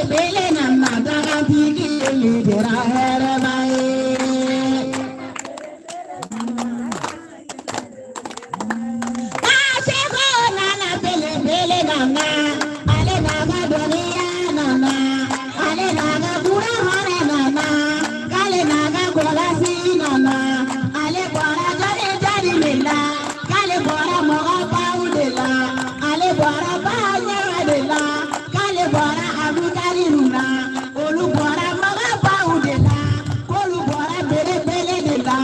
Belebele nana dagantigi yeli kɛra hɛrɛba ye. Seko nana belebele nana, ale n'a ka dɔnniya nana, ale n'a ka kurahana nana, k'ale n'a ka kɔlɔsi nana, ale bɔra jɔnni jɔnni de la, k'ale bɔra mɔgɔbaw de la, ale bɔra baɲaga de la, k'ale bɔra abukariw la, olu bɔra mɔgɔbaw de la, k'olu bɔra belebele de la,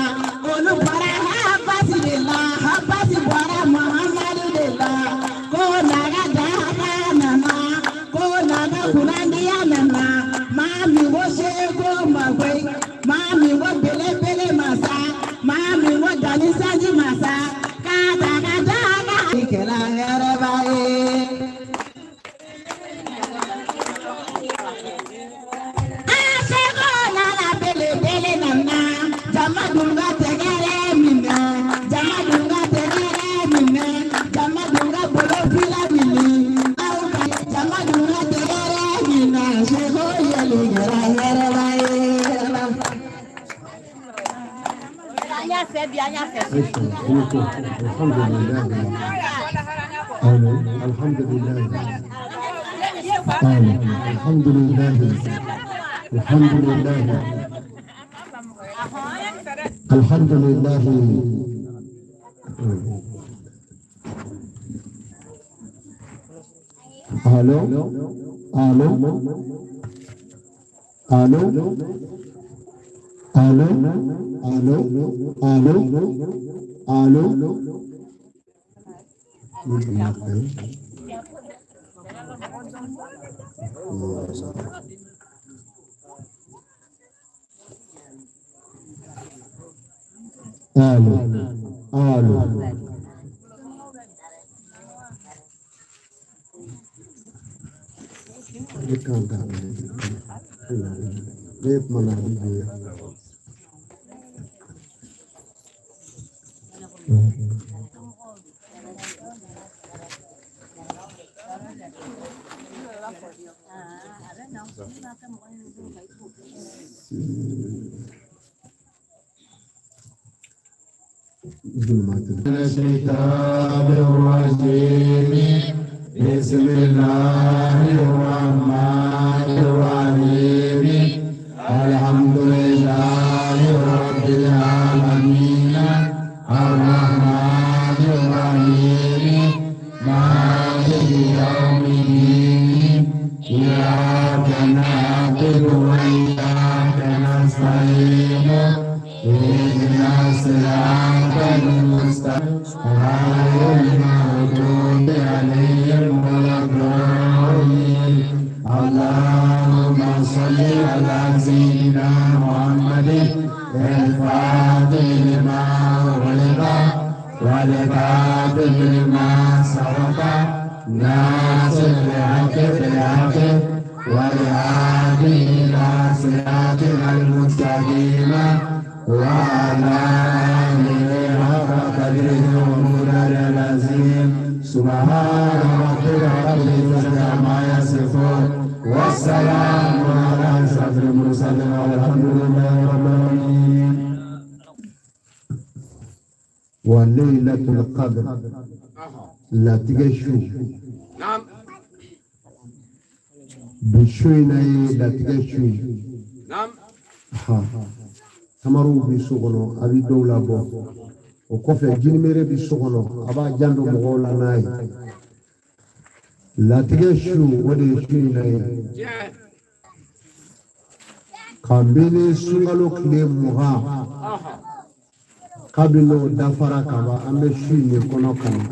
olu bɔra habasi de la, habasi bɔra muhamadu de la, ko naga daga nana, ko naga kunandiya nana, maa min ko seko ma koyi, maa min ko belebele masa, maa min ko danni sanji masa, k'a daga daga kɛra hɛrɛba ye. Seko nana belebele nana, jama dun ka tɛgɛrɛ minɛ, jama dun ka tɛgɛrɛ minɛ, jama dun ka bolofila minɛ, aw ka jama dun ka tɛgɛrɛ minɛ, seko yeli kɛra hɛrɛba ye. الحمد لله الحمد لله الحمد لله الحمد لله الحمد لله. الو الو الو الو الو الو الو. الو الو. Ne ye kuma na a bɛ bonya. من الشيطان الرجيم. بسم الله الرحمن الرحيم. الحمد لله رب العالمين الرحمن الرحيم مالك يوم الدين إياك نعبد وإياك نستعين اهدنا الصراط المستقيم غير المغضوب عليهم ولا الضالين. اللهم صل على سيدنا محمد الفاتح لما أغلق والكاتب لما سبق ناصر الحق بالحق والهادي إلى صراطك المستقيم وعلى آله حق قدره ومقداره العظيم. سبحان ربك رب العزة عما يصفون والسلام على أشرف المرسلين والحمد لله رب العالمين. وليلة القدر latigɛ su. Bi su in na ye latigɛ su ye. Ha, tamaruw bi so kɔnɔ, a bi dɔw labɔ, o kɔfɛ jinimere bi so kɔnɔ, a b'a janto mɔgɔw la n'a ye. Latigɛ su, o de ye su in na ye. Kabini sunkalo tile 20, kabini o dafara kaban, an bɛ su in de kɔnɔ ka na.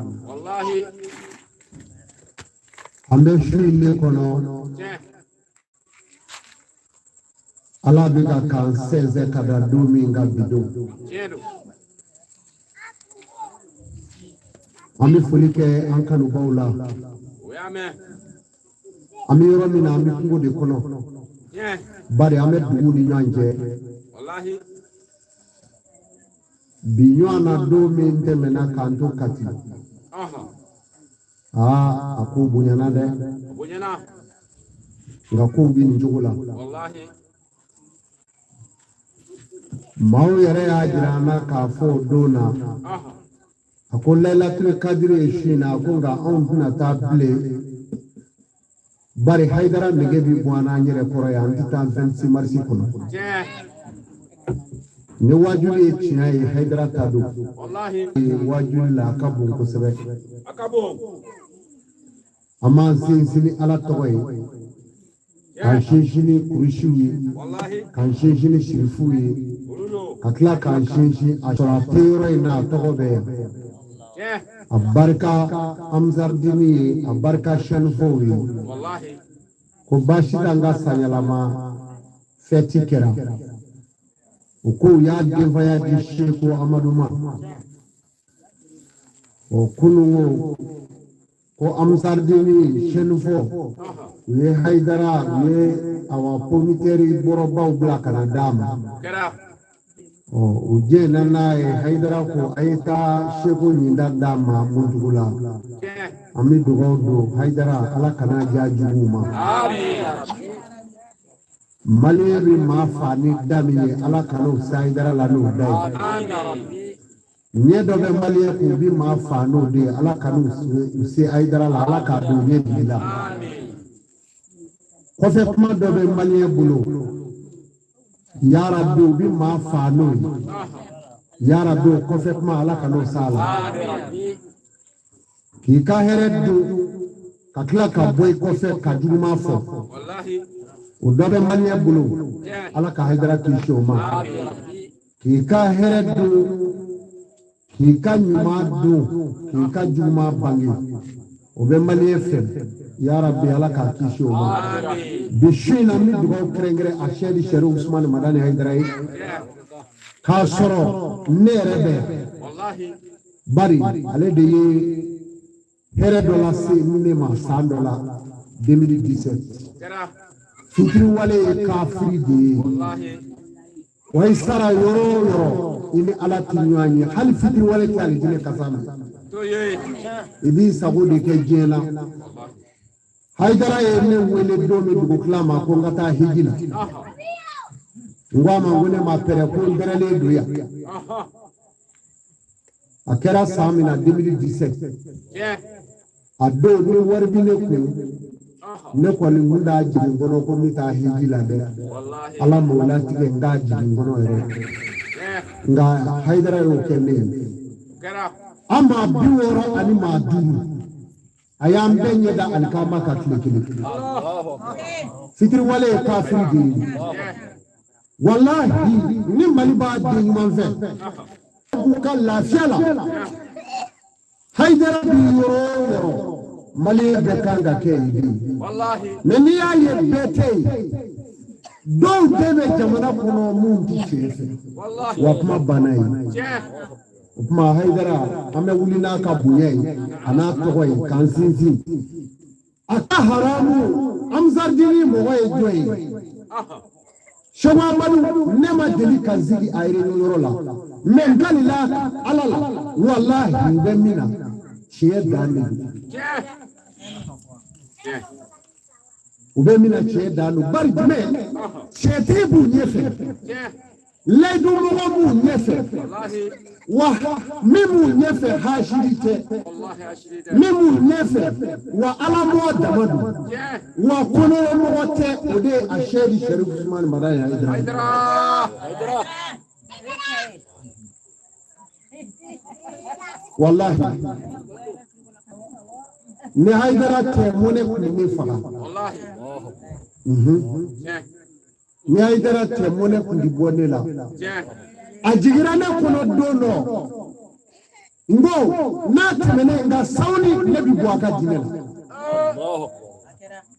An bɛ su in de kɔnɔ. Ala bɛ ka k'an sɛnsɛn ka da don min kan bi don. An bɛ foli kɛ an kanubaw la. An bɛ yɔrɔ min na, an bɛ kungo de kɔnɔ. Bari an bɛ duguw ni ɲɔgɔn cɛ. Bi ɲɔgɔn na don min tɛmɛna k'an to Kati. Aa, a ko bonyana dɛ. Nka kow bɛ nin cogo la. Maaw yɛrɛ y'a jira an na k'a fɔ o don na, a ko Laylatul Kadiri ye su in na, a ko nka anw tɛna taa bilen, bari Hayidara nege bi bɔ an n'an yɛrɛ kɔrɔ yan, an tɛ taa 26 mars kɔnɔ. Ni waajuli ye tiɲɛ ye, Hayidara ta don. Waajuli la a ka bon kosɛbɛ. An b'an sinsin ni Ala tɔgɔ ye, k'an sinsin ni kurusiw ye, k'an sinsin ni sirifuw ye, ka tila k'an sinsin a sɔrɔ a tɛ yɔrɔ in na, a tɔgɔ bɛ yan. A barika Amsaridini ye, a barika Sɛnifow ye. Ko baasi t'an ka sanyɛlɛma fɛti kɛra. U ko u y'a denfaya di Seko Amadu ma. O kunun ko Amsaridini Sɛnifo, u ye Hayidara, u ye awa pomitɛri bɔrɔbaw bila ka na d'a ma. Ɔ u jɛnna n'a ye. Hayidara ko a ye taa Seko ɲinda d'a ma Muntugu la. An bɛ dugawu don Hayidara, Ala kana diya juguw ma. Maliyɛn bɛ maa fa ni da min ye, Ala kan'o se Hayidara la n'o da ye. Ɲɛ dɔ bɛ maliyɛn kun, u bɛ maa fa n'o de ye, Ala kan'u se Hayidara la, Ala k'a don ɲɛ dibi la. Kɔfɛ kuma dɔ bɛ maliyɛn bolo, yarabi u bɛ maa fa n'o ye, yarabi o kɔfɛ kuma Ala kan'o s'a la. K'i ka hɛrɛ dun ka tila ka bɔ i kɔfɛ ka juguman fɔ, o dɔ bɛ maliyɛn bolo, Ala ka Hayidara kisi o ma. K'i ka hɛrɛ dun, k'i ka ɲuman dun, k'i ka juguman bange, o bɛ maliyɛn fɛ, yarabi Ala k'a kisi o ma. Bi su in na, n bɛ dugawu kɛrɛnkɛrɛn a Sɛdi Sɛri Usumani Madani Hayidara ye, k'a sɔrɔ ne yɛrɛ bɛ, bari ale de ye hɛrɛ dɔ lase ne ma san dɔ la 2017. Fitiriwale ye kafiri de ye, wa i sara yɔrɔ o yɔrɔ, i ni Ala tɛ ɲɔgɔn ye. Hali fitiriwale tɛ alijinɛ kasa mɛn, i b'i sago de kɛ diɲɛ na. Hayidara ye ne wele don min dugutila ma ko n ka taa hiji la, n ko a ma ko ne ma pɛrɛ, ko n pɛrɛlen don yan. A kɛra san min na 2017, a don ni wari bɛ ne kun, ne kɔni kun t'a jigin kɔnɔ ko n bɛ taa hiji la dɛ. Ala m'o latigɛ n k'a jigin kɔnɔ yɛrɛ, nka Hayidara y'o kɛ ne ye. An maa 65, a y'an bɛɛ ɲɛ da alikama ka tile kelen. Fitiriwale ye kafiri de ye. Walahi, ni Mali b'a den ɲuman fɛ k'u ka lafiya la, Hayidara bi yɔrɔ o yɔrɔ, maliyɛn bɛɛ kan ka kɛ yen bi. Mɛ n'i y'a ye bɛɛ tɛ yen, dɔw de bɛ jamana kɔnɔ mun ti tiɲɛ fɛ, wa kuma banna yen. O tuma Hayidara, an bɛ wuli n'a ka bonya ye, a n'a tɔgɔ ye, k'an sinsin a ka haramu. Amsaridini mɔgɔ ye jɔn ye? Seko Amadu, ne ma deli ka sigi a réunion yɔrɔ la, mɛ n kalila Ala la, walahi u bɛ min na, tiɲɛ dan de don. U bɛ min na, tiɲɛ dan don. Bari jumɛn? Tiɲɛtigi b'u ɲɛfɛ, layidu mɔgɔ b'u ɲɛfɛ, wa min b'u ɲɛfɛ hasidi tɛ, min b'u ɲɛfɛ wa ala mɔgɔ dama don, wa kɔnɔrɔ mɔgɔ tɛ, o de ye a Sɛdi Sɛrifu Usumani Madani Hayidara. Walahi, ni Hayidara tɛ, mɔnɛ tun bɛ ne faga. Ni Hayidara tɛ, mɔnɛ tun ti bɔ ne la. A jigira ne kɔnɔ don dɔ, n ko n'a tɛmɛna n ka sawuni, ne bi bɔ a ka diinɛ la,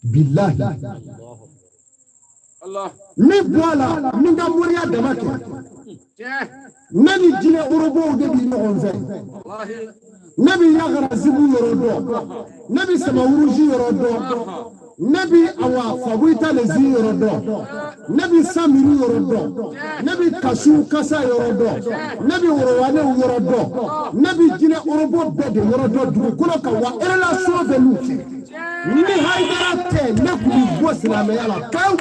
bilahi. N bɛ bɔ a la, n bɛ n ka moriya dama kɛ. Ne ni jinɛ orobow de bi ɲɔgɔn fɛ. Ne bi yagara zibu yɔrɔ dɔn, ne bi samawuruzi yɔrɔ dɔn, ne bi awa fabuita lezi yɔrɔ dɔn, ne bi samiru yɔrɔ dɔn, ne bi kasu kasa yɔrɔ dɔn, ne bi worowanew yɔrɔ dɔn, ne bi jinɛ orobo bɛɛ de yɔrɔ dɔn dugukolo kan, wa relation bɛ n'u cɛ. Ni Hayidara tɛ, ne tun bɛ bɔ silamɛya la pewu,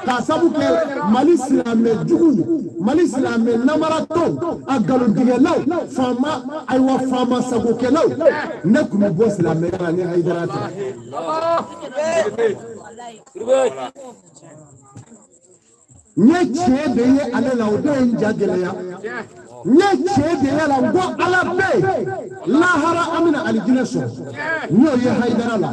k'a sabu kɛ Mali silamɛ juguw, Mali silamɛ namaratɔw, a nkalontigɛlaw, faama, ayiwa, faama sagokɛlaw, ne tun bɛ bɔ silamɛya la ni Hayidara tɛ. N ye tiɲɛ de ye ale la, o de ye n ja gɛlɛya. N ye tiɲɛ de ye a la, n ko Ala bɛ yen, lahara an bɛna alijinɛ sɔrɔ. N y'o ye Hayidara la,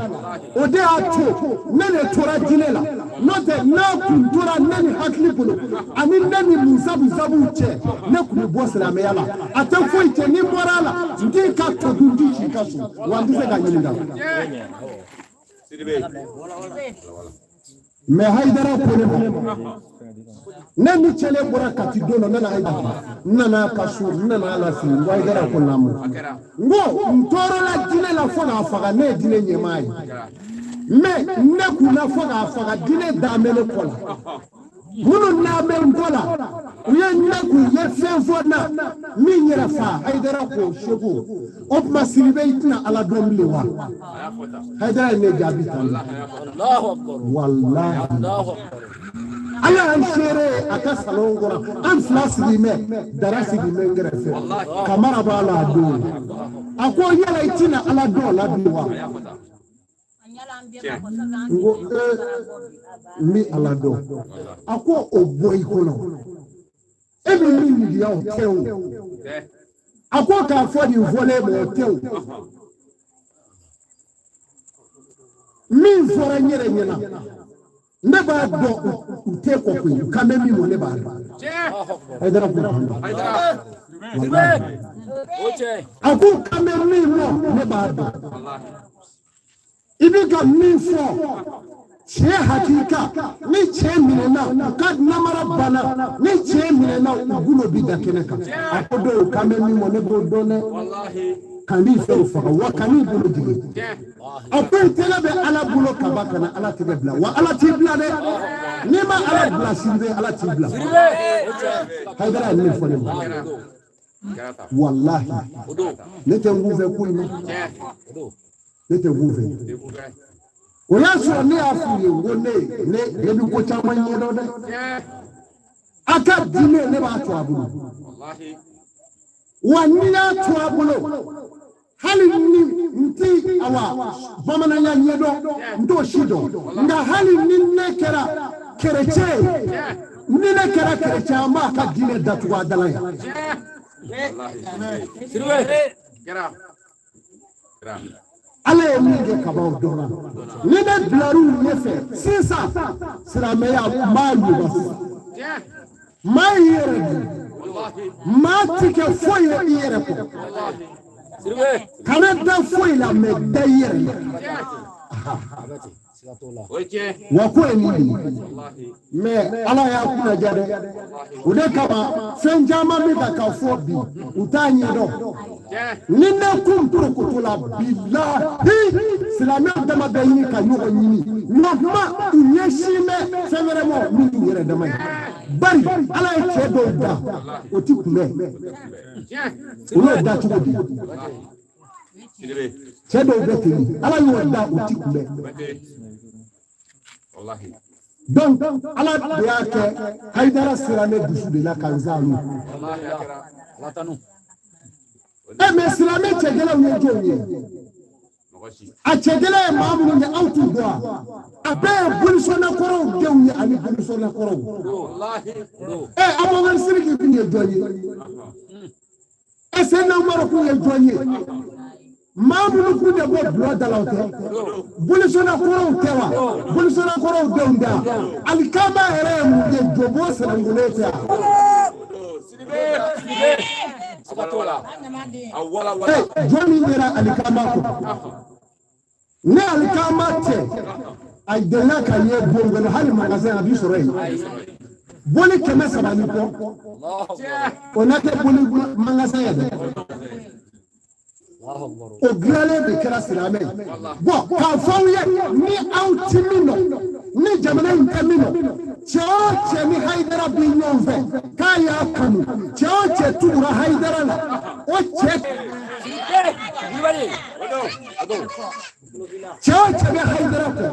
o de y'a to ne de tora jinɛ la. N'o tɛ, n'a kun tora ne ni hakili bolo ani ne ni musabusabuw cɛ, ne kun bɛ bɔ silamɛya la. A tɛ foyi cɛ, ni n bɔra a la, n t'i ka to dun, n t'i si i ka so, wa n tɛ se ka ɲininka. Mais Hayidara ko ne ma, ne ni cɛlen bɔra Kati don dɔ, ne nana Hayidara, n nana a ka so, n nana a lasigi. N ko Hayidara ko naamu. N ko n tɔɔrɔla jinɛ la fo k'a faga, ne ye jinɛ ɲɛmaa ye, mais ne kunna fo k'a faga, jinɛ dan bɛ ne kɔ la. Minnu n'a bɛ n kɔ la, u ye ne kun ye fɛn fɔ n na min yɛrɛ fa. Hayidara ko Seko, o tuma Sidibe, i tɛna Ala dɔn bilen wa? Hayidara ye ne jaabi tan de, walahi Ala y'an seere ye a ka salon kɔnɔ, an fila sigi bɛ dara sigi bɛ n kɛrɛfɛ, Kamara b'a la a don. A ko yala i tɛna Ala dɔn la bilen wa? N ko ee, n bɛ Ala dɔn. A ko o bɔ i kɔnɔ, e bɛ min miiriya o tɛ o. A ko k'a fɔ nin fɔlen ma o tɛ o. Min fɔra n yɛrɛ ɲɛna, ne b'a dɔn u tɛ kɔ koyi, u kan bɛ min ma, ne b'a dɔn. Hayidara ko tan. A ko kan bɛ min ma, ne b'a dɔn. I bɛ ka min fɔ tiɲɛ hakika, ni tiɲɛ minɛna, u ka namara banna, ni tiɲɛ minɛna, u gundo bi da kɛnɛ kan. A ko dɔw kan bɛ min ma, ne b'o dɔn dɛ. Kan'i fɛ o faga wa, kan'i bolo jigin. A ko i tɛgɛ bɛ Ala bolo kaba, kana Ala tɛgɛ bila wa, Ala t'i bila dɛ. N'i ma Ala bila, Sidibe, Ala t'i bila. Hayidara ye min fɔ ne ma, walahi ne tɛ n kun fɛ ko in na, ne tɛ n kun fɛ. O y'a sɔrɔ ne y'a f'u ye, n ko ne ne ne bɛ ko caman ɲɛdɔn dɛ. A ka diinɛ, ne b'a to a bolo, wa n'i y'a to a bolo, hali ni n ti awa bamananya ɲɛdɔn, n t'o si dɔn, nka hali ni ne kɛra kerecɛn ye, ni ne kɛra kerecɛn, an b'a ka diinɛ datugu a da la yan. Ala ye min kɛ kaban, o dɔnna. Ni ne bilar'u ɲɛfɛ sisan, silamɛya n b'a yuba sisan. Maa y'i yɛrɛ di, maa ti kɛ foyi ye i yɛrɛ kɔ. Kana da foyi la, mais da i yɛrɛ la. Wa ko ye nin de ye, mais Ala y'a kunnaja dɛ. O de kama fɛn caman bɛ ka ka fɔ bi, u t'a ɲɛdɔn. Ni ne kun porokoto la, bilahi silamɛw dama bɛ ɲini ka ɲɔgɔn ɲini, ɲɔgɔn kuma, u ɲɛsin bɛ fɛn wɛrɛ ma min t'u yɛrɛ dama ye. Bari Ala ye cɛ dɔw da, o ti kunbɛn, o y'o da cogo di? Cɛ dɔw bɛ ten, Ala y'o da, o ti kunbɛn. Donc Ala de y'a kɛ Hayidara sera ne dusu de la ka n zaalu. E mais silamɛ cɛgɛlɛw ye jɔnw ye? A cɛgɛlɛ ye maa minnu ye, aw t'u dɔn wa? A bɛɛ ye bolisɔnnakɔrɔw denw ye ani bolisɔnnakɔrɔw. Ɛ Abubakar Siriki kun ye jɔn ye? Ɛ Seyidina Umaru kun ye jɔn ye? Maa minnu kun tɛ bɔ bulon da la, o tɛ bolisɔnnakɔrɔw tɛ wa? Bolisɔnnakɔrɔw denw tɛ wa? Alikama yɛrɛ ye mun ye? Jobo sɛnɛngulen tɛ wa? Jɔn min yɛrɛ alikama kɔ, ne alikama tɛ, a delila ka ye bon kɔnɔ, hali magasin a b'i sɔrɔ yen, boli 300 ni kɔ, o n'a tɛ boli magasin ye dɛ. O dilanlen de kɛra silamɛ ye. Bɔn, k'a fɔ aw ye, ni aw ti min nɔ, ni jamana in tɛ min nɔ, cɛ o cɛ ni Hayidara bi ɲɔgɔn fɛ k'a y'a kanu, cɛ o cɛ tugura Hayidara la, o cɛ. Cɛ o cɛ bɛ Hayidara kɔ,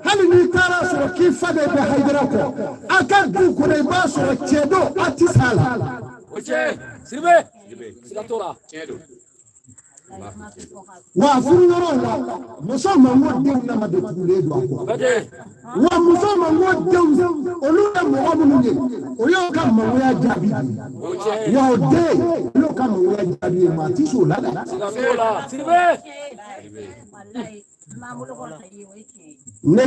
hali n'i taara sɔrɔ k'i fa de bɛ Hayidara kɔ, a ka du kɔnɔ i b'a sɔrɔ cɛ don, a ti s'a la. Wa furu yɔrɔw la, muso mango denw nama de tugulen don a kɔ. Wa muso mango denw, olu ye mɔgɔ minnu ye, o y'o ka mangoya jaabi de ye. Wa o den, o y'o ka mangoya jaabi ye, maa ti s'o la dɛ. Ne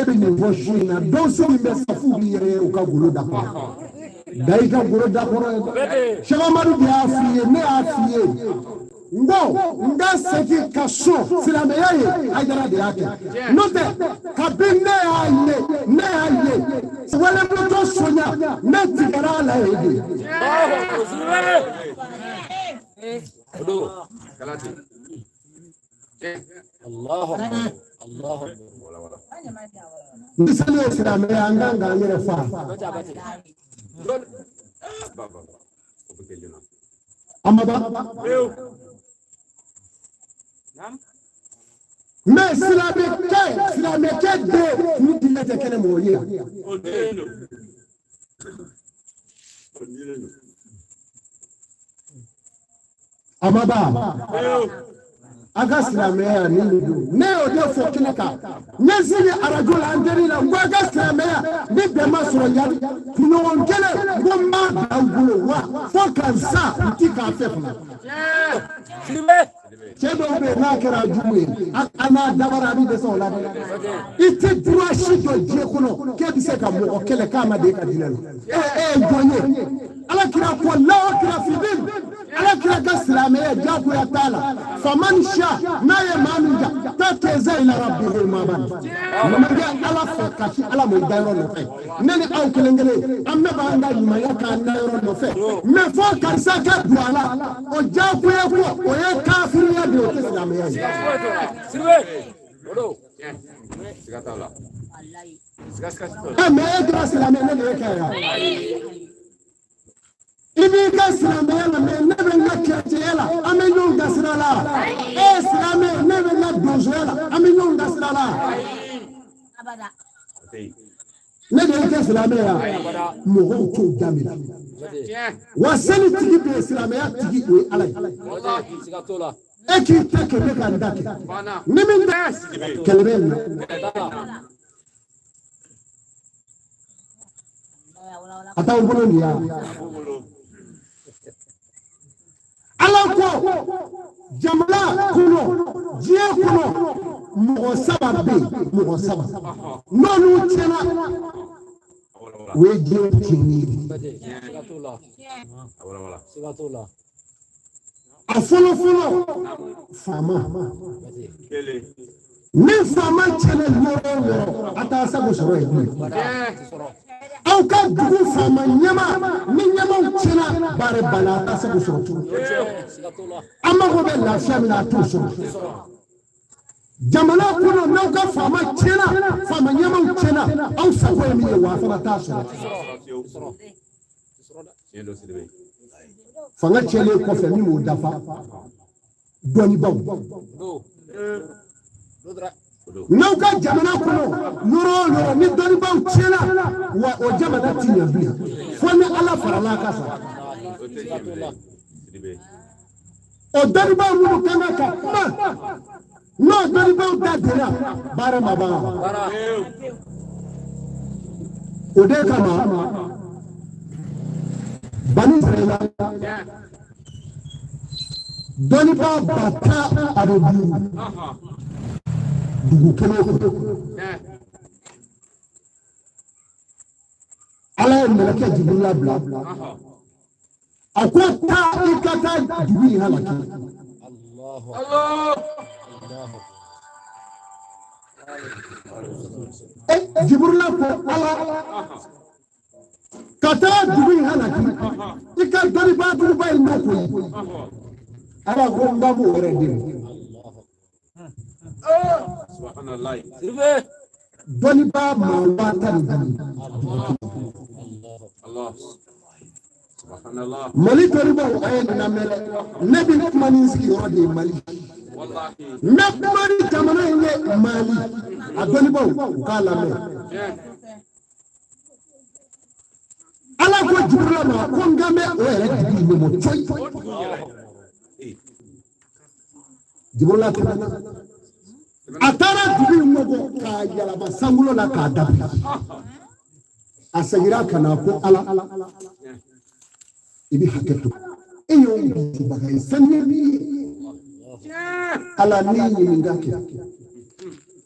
bɛ nin fɔ su in na, dɔw sigi bɛ sa f'u b'i yɛrɛ ye u ka golo da kɔrɔ. Da i ka golo da kɔrɔ ye. Cheikh Amadu de y'a f'i ye, ne y'a f'i ye. N ko n ka segin ka so silamɛya ye, Hayidara de y'a kɛ. N'o tɛ kabini ne y'a ye walemoto sonya, ne tigɛra a la yen de. Ni seli ye silamɛya, an kan k'an yɛrɛ fa. Amaba. Mais silamɛkɛ den ni diinɛ tɛ kɛnɛ mɔgɔ ye. Amaba. A ka silamɛya nin de don. Ne y'o de fɔ kɛnɛ kan. N ye sigi arajo la, antenne la, n ko a ka silamɛya ni bɛn ma sɔrɔ yan kunɲɔgɔn kelen, n ko n b'a bila aw bolo wa fo ka n sa n ti k'a fɛ fana. Cɛ dɔw bɛ yen n'a kɛra jugu ye, a n'a dabara a b'i dɛsɛ o la dɛ. I tɛ droit si dɔn diɲɛ kɔnɔ k'e bɛ se ka mɔgɔ kɛlɛ k'a ma don e ka diinɛ la. E ye jɔn ye? Ala kira ko la kira fidin. Ala kira ka silamɛya jagoya t'a la. Faman siya n'a ye maa min ja ta tɛzɛ ila rabbihi maban. Ɲumankɛ ala fɛ ka si ala m'o dayɔrɔ nɔfɛ. Ne ni aw kelen kelen an bɛɛ b'an ka ɲumanya k'an dayɔrɔ nɔfɛ. Mais fo karisa ka don a la, o jagoya ko o ye kafiriya de ye, o tɛ silamɛya ye. Mais e kɛra silamɛ, ne de ye kɛ yan. I b'i ka silamɛya la, mais ne bɛ n ka kerecɛnya la, an bɛ ɲɔgɔn ka sira la. E ye silamɛ, ne bɛ n ka donsoya la, an bɛ ɲɔgɔn ka sira la. Ne de ye kɛ silamɛ ya, mɔgɔw t'o daminɛ. Wa seli tigi bɛ yen, silamɛya tigi o ye Ala ye. E k'i ta kɛ, ne ka n ta kɛ. Ni min tɛ kɛlɛ bɛ yen na. A t'aw bolo nin ya. Ala ko jamana kɔnɔ, diɲɛ kɔnɔ, mɔgɔ saba bɛ yen, mɔgɔ saba n'olu tiɲɛna, o ye diɲɛ tiɲɛni ye. A fɔlɔ fɔlɔ, faama. Ni faama tiɲɛna yɔrɔ o yɔrɔ, a t'a sago sɔrɔ yen bilen. Aw ka dugu faama ɲɛma, ni ɲɛmaw tiɲɛna, baara banna, a t'a sago sɔrɔ tugun. An mago bɛ lafiya min na, a t'o sɔrɔ. Jamana kɔnɔ, n'aw ka faama tiɲɛna, faama ɲɛmaw tiɲɛna, aw sago ye min ye, wa a fana t'a sɔrɔ. Fanga tiɲɛnen kɔfɛ, min b'o dafa, dɔnnibaw. N'aw ka jamana kɔnɔ yɔrɔ o yɔrɔ, ni dɔnnibaw tiɲɛna, wa o jamana ti ɲɛ bilen, fo ni Ala farala a kan sa. O dɔnnibaw minnu kan ka kuma, n'o dɔnnibaw da donna, baara ma ban. O de kama Bani Israɛla dɔnnibaa 10,015 dugu kelen kɔnɔ. Ala ye mɛlɛkɛ Jibirila bila, a ko taa i ka taa dugu in halaki. Jibirila ko Ala ka taa dugu in halaki, i ka dɔnnibaa duguba in dɔ koyi. Ala ko n b'a b'o yɛrɛ deli. Dɔnnibaa maa 15,000. Mali dɔnnibaaw, a ye nin lamɛn dɛ. Ne bɛ kuma ni n sigiyɔrɔ de ye Mali. N bɛ kuma ni jamana in ye Mali a dɔnnibaaw u k'a lamɛn. Ala ko Jibirila ma ko n kan bɛ o yɛrɛ dugu in de ma coyi. Jibirila tɛmɛna. A taara dugu in mɔgɔ k'a yɛlɛma sankolo la k'a dabiri. A seginna ka na ko Ala i bɛ hakɛ to e y'o dusubaga ye saniya b'i ye. Ala n'i ɲininka kɛ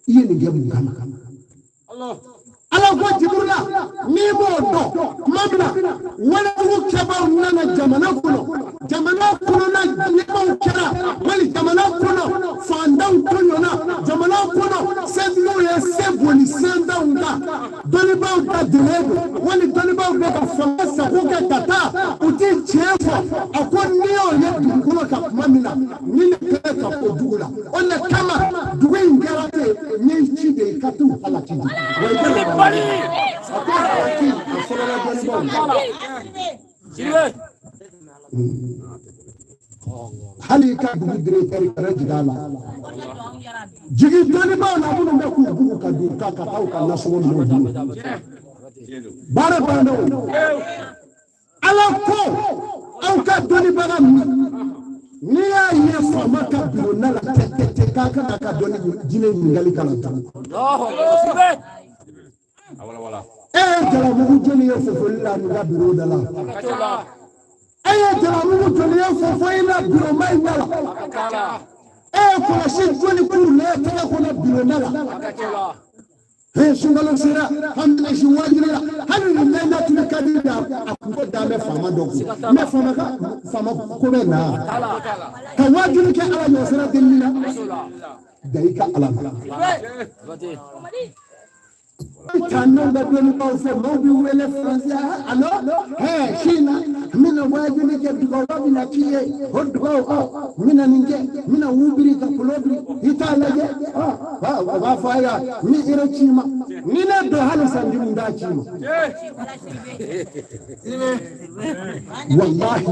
i ye nin kɛ mun kama? Ala ko Jibirila n'i m'o dɔn tuma min na walejugu kɛbaaw nana jamana kɔnɔ, jamana kɔnɔna ɲɛmaaw kɛra wali jamana kɔnɔ fantanw tɔɲɔna, jamana kɔnɔ setigiw ye se boli sentanw kan, dɔnnibaaw da delen don wali dɔnnibaaw bɛ ka fanga sago kɛ ka taa u ti tiɲɛ fɔ. A ko n'i y'o ye dugukolo kan tuma min na ni ne kɛra ka ko jugu la, o de kama dugu in kɛra ten, n ye ci de i ka t'u halaki. Wa i ka a ko halaki a fɔlɔla dɔnnibaaw la. Hali i ka dugu directeur kana jigin a la, jigin dɔnnibaaw la minnu bɛ k'u bugu ka don ka taa u ka nasɔngɔ minɛ u bolo. Baara banna o. Ala ko aw ka dɔnnibaga min n'i y'a ye faama ka biro na la tɛ k'a ka n'a ka dɔnni jinɛ ɲininkali kana tugun. E ye jalamugu joli ye fofoli la nin ka biro da la? E ye jalamugu joli ye fofoli la biroma in da la? E ye kɔlɔsi joli k'u la tɛgɛ kɔnɔ biro da la? He sunkalo sera an bɛna si wajibi la hali ni lɛndatuli ka di da a kunko dan bɛ faama dɔ kun mɛ faama ka faama ko bɛ na ka wajibi kɛ ala ɲɔ sira delili la da i ka ala ma. Taa n'anw ka dɔnnibaaw fɛ maaw bɛ wele faransi alo hɛ sin na n bɛna waajuli kɛ dugawu bɛna k'i ye o dugawu ɔ n bɛna nin kɛ n bɛna wu biri ka kolo biri i t'a lajɛ ɔ o b'a fɔ ayiwa n bɛ ere ci i ma ni ne don hali sanji mun t'a ci i ma walahi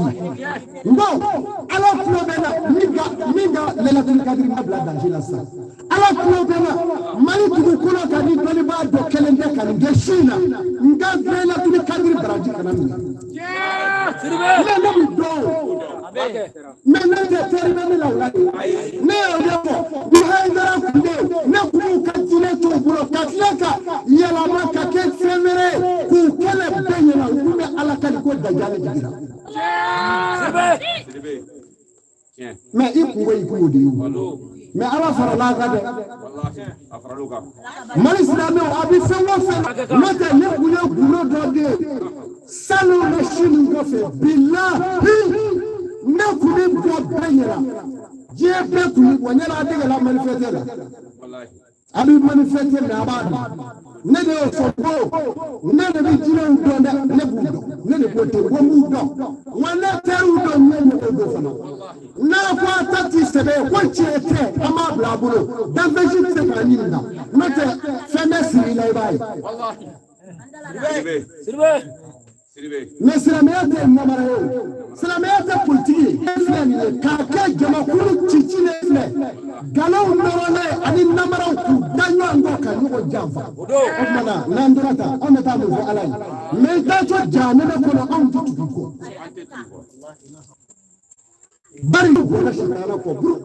n ko ala tulo bɛ na min ka lɛlatuli kadiri ma bila danger la sisan. Ala tulo bɛ na Mali dugukolo kan ni dɔnnibaa dɔ kelen tɛ ka nin kɛ su in na n ka lɛlatuli kadiri baraji kana minɛ. Mɛ ne bɛ dɔn o mɛ ne tɛ teri bɛ ne la o la de ne y'o de fɔ ni Hayidara tun bɛ yen ne tun b'u ka diinɛ to u bolo ka tila ka yɛlɛma ka kɛ fɛn wɛrɛ ye k'u kɛlɛ bɛɛ ɲɛna u tun bɛ Ala kali ko dajali jiginna. Mɛ i kungo i kungo de ye o mɛ Ala farala a kan dɛ. Mali silamɛw a bɛ fɛn o fɛn n'o tɛ ne kun ye gundo dɔ de ye salon bɛ si min kɔfɛ bilahi ne kun bɛ bɔ bɛɛ ɲɛna diɲɛ bɛɛ kun bɛ bɔ ɲɛna a degela manifester la a bɛ manifester mɛ a b'a dɔn ne de y'o fɔ ko ne de bɛ jinɛw dɔn dɛ ne b'u dɔn ne de ko ten ko n b'u dɔn wa ne teriw dɔn n ye mɔgɔw dɔn fana n'a ko a ta ti sɛbɛ ye ko tiɲɛ tɛ an b'a bila a bolo danfɛn si tɛ se k'a ɲininka n'o tɛ fɛn bɛ siri i la i b'a ye. Mɛ silamɛya tɛ namara ye o silamɛya tɛ politiki ye filɛ nin ye k'a kɛ jamakulu cicilen filɛ nkalonw nɔrɔlen ani namaraw k'u da ɲɔgɔn kɔ ka ɲɔgɔn janfa o tuma na n'an tora tan anw bɛ taa mun fɔ ala ye mɛ i taa to jahanama kɔnɔ anw tɛ tugu i kɔ bari bɔra sitana kɔ buru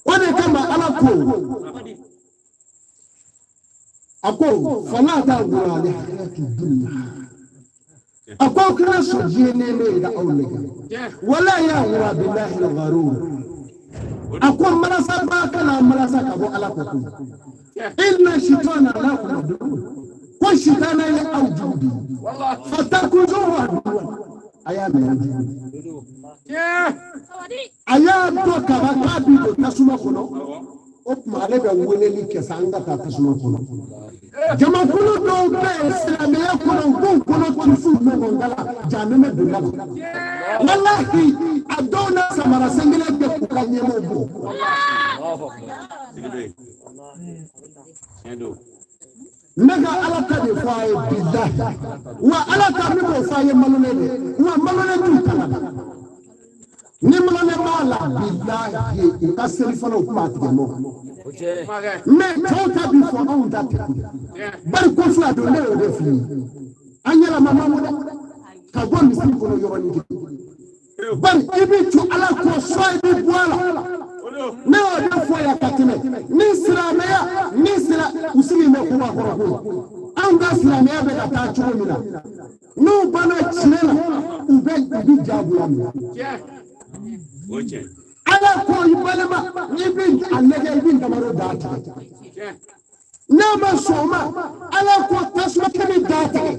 o de kama ala ko a ko fala taghurra li hayati dunya a ko aw kana sɔn diɲɛ nɛɛmɛ ye ka aw nɛgɛ wala yaghurra billahi al-gharur a ko malasaba kana malasa ka bɔ ala kɔ koyi inna shitana lakum adu ko sitana ye aw jugu de ye fattakhidhuhu aduwwan a y'a minɛ aw jugu a y'a dɔn kaban k'a bi don tasuma kɔnɔ o tuma ale bɛ weleli kɛ sa an ka taa tasuma kɔnɔ jamakulu dɔw bɛ yen silamɛya kɔnɔ u b'u kɔnɔ tufu ɲɔgɔn da la jahanama donda la walahi a dɔw na samara sen kelen kɛ k'u ka ɲɛmaaw bɔ. Ne ka ala ta de fɔ a ye bilahi wa ala ta min b'o fɔ a ye malolen de wa malolen t'u ta la. Ni mana b'a la bilahi u ka selifanaw tun b'a tigɛ mɔ. Mais tɔw ta bi fɔ anw ta tɛ bari ko fila don ne y'o de f'i ye. An yɛlɛma ma dɛ ka bɔ misiri kɔnɔ yɔrɔnin kelen. Bari i bɛ tu Ala kɔ sɔ i bɛ bɔ a la. Ne y'o de fɔ yan ka tɛmɛ ni silamɛya ni sira u sigi bɛ kuma kɔrɔ koyi. Anw ka silamɛya bɛ ka taa cogo min na n'u banna tiɲɛ la u bɛ jagoya minɛ. Ala ko i balima n'i bɛ a lajɛ i bɛ ntamaro da tigɛ. N'a ma sɔn o ma Ala ko tasuma kɛmɛ da tigɛ.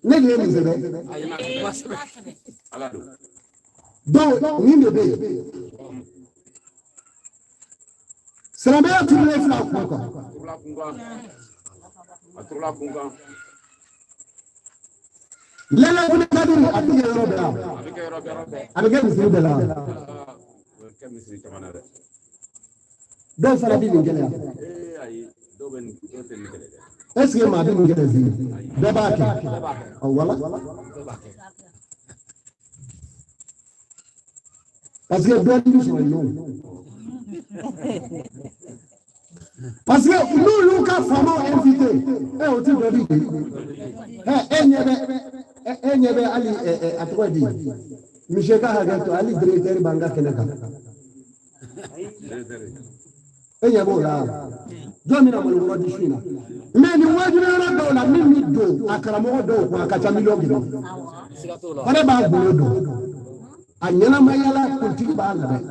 Ne de ye nin sɛbɛn. Donc nin de bɛ yen. Silamɛya turulen filɛ a kun kan. Lɛlɛkuli kadiri a bɛ kɛ yɔrɔ bɛɛ la. A bɛ kɛ misiri bɛɛ la. Dɔw fana bɛ nin gɛlɛya. Est ce que maa bɛ nin gɛlɛya f'i ye? Bɛɛ b'a kɛ. Wala. Parce que dɔɔnin bɛ sɔrɔ yen nɔ. Parce que n'u y'u ka faamaw invité o ti dɔ di e ɲɛ bɛ hali a tɔgɔ di monsieur ka hakɛ to hali directeur b'an ka kɛnɛ kan e ɲɛ b'o la jɔn bɛna malokɔrɔ di su in na mais nin wajibi yɔrɔ dɔw la min bɛ don a karamɔgɔ dɔw kun a ka ca miliyɔn 100 fana b'a gundo dɔn a ɲɛnamaya la kuntigi b'a labɛn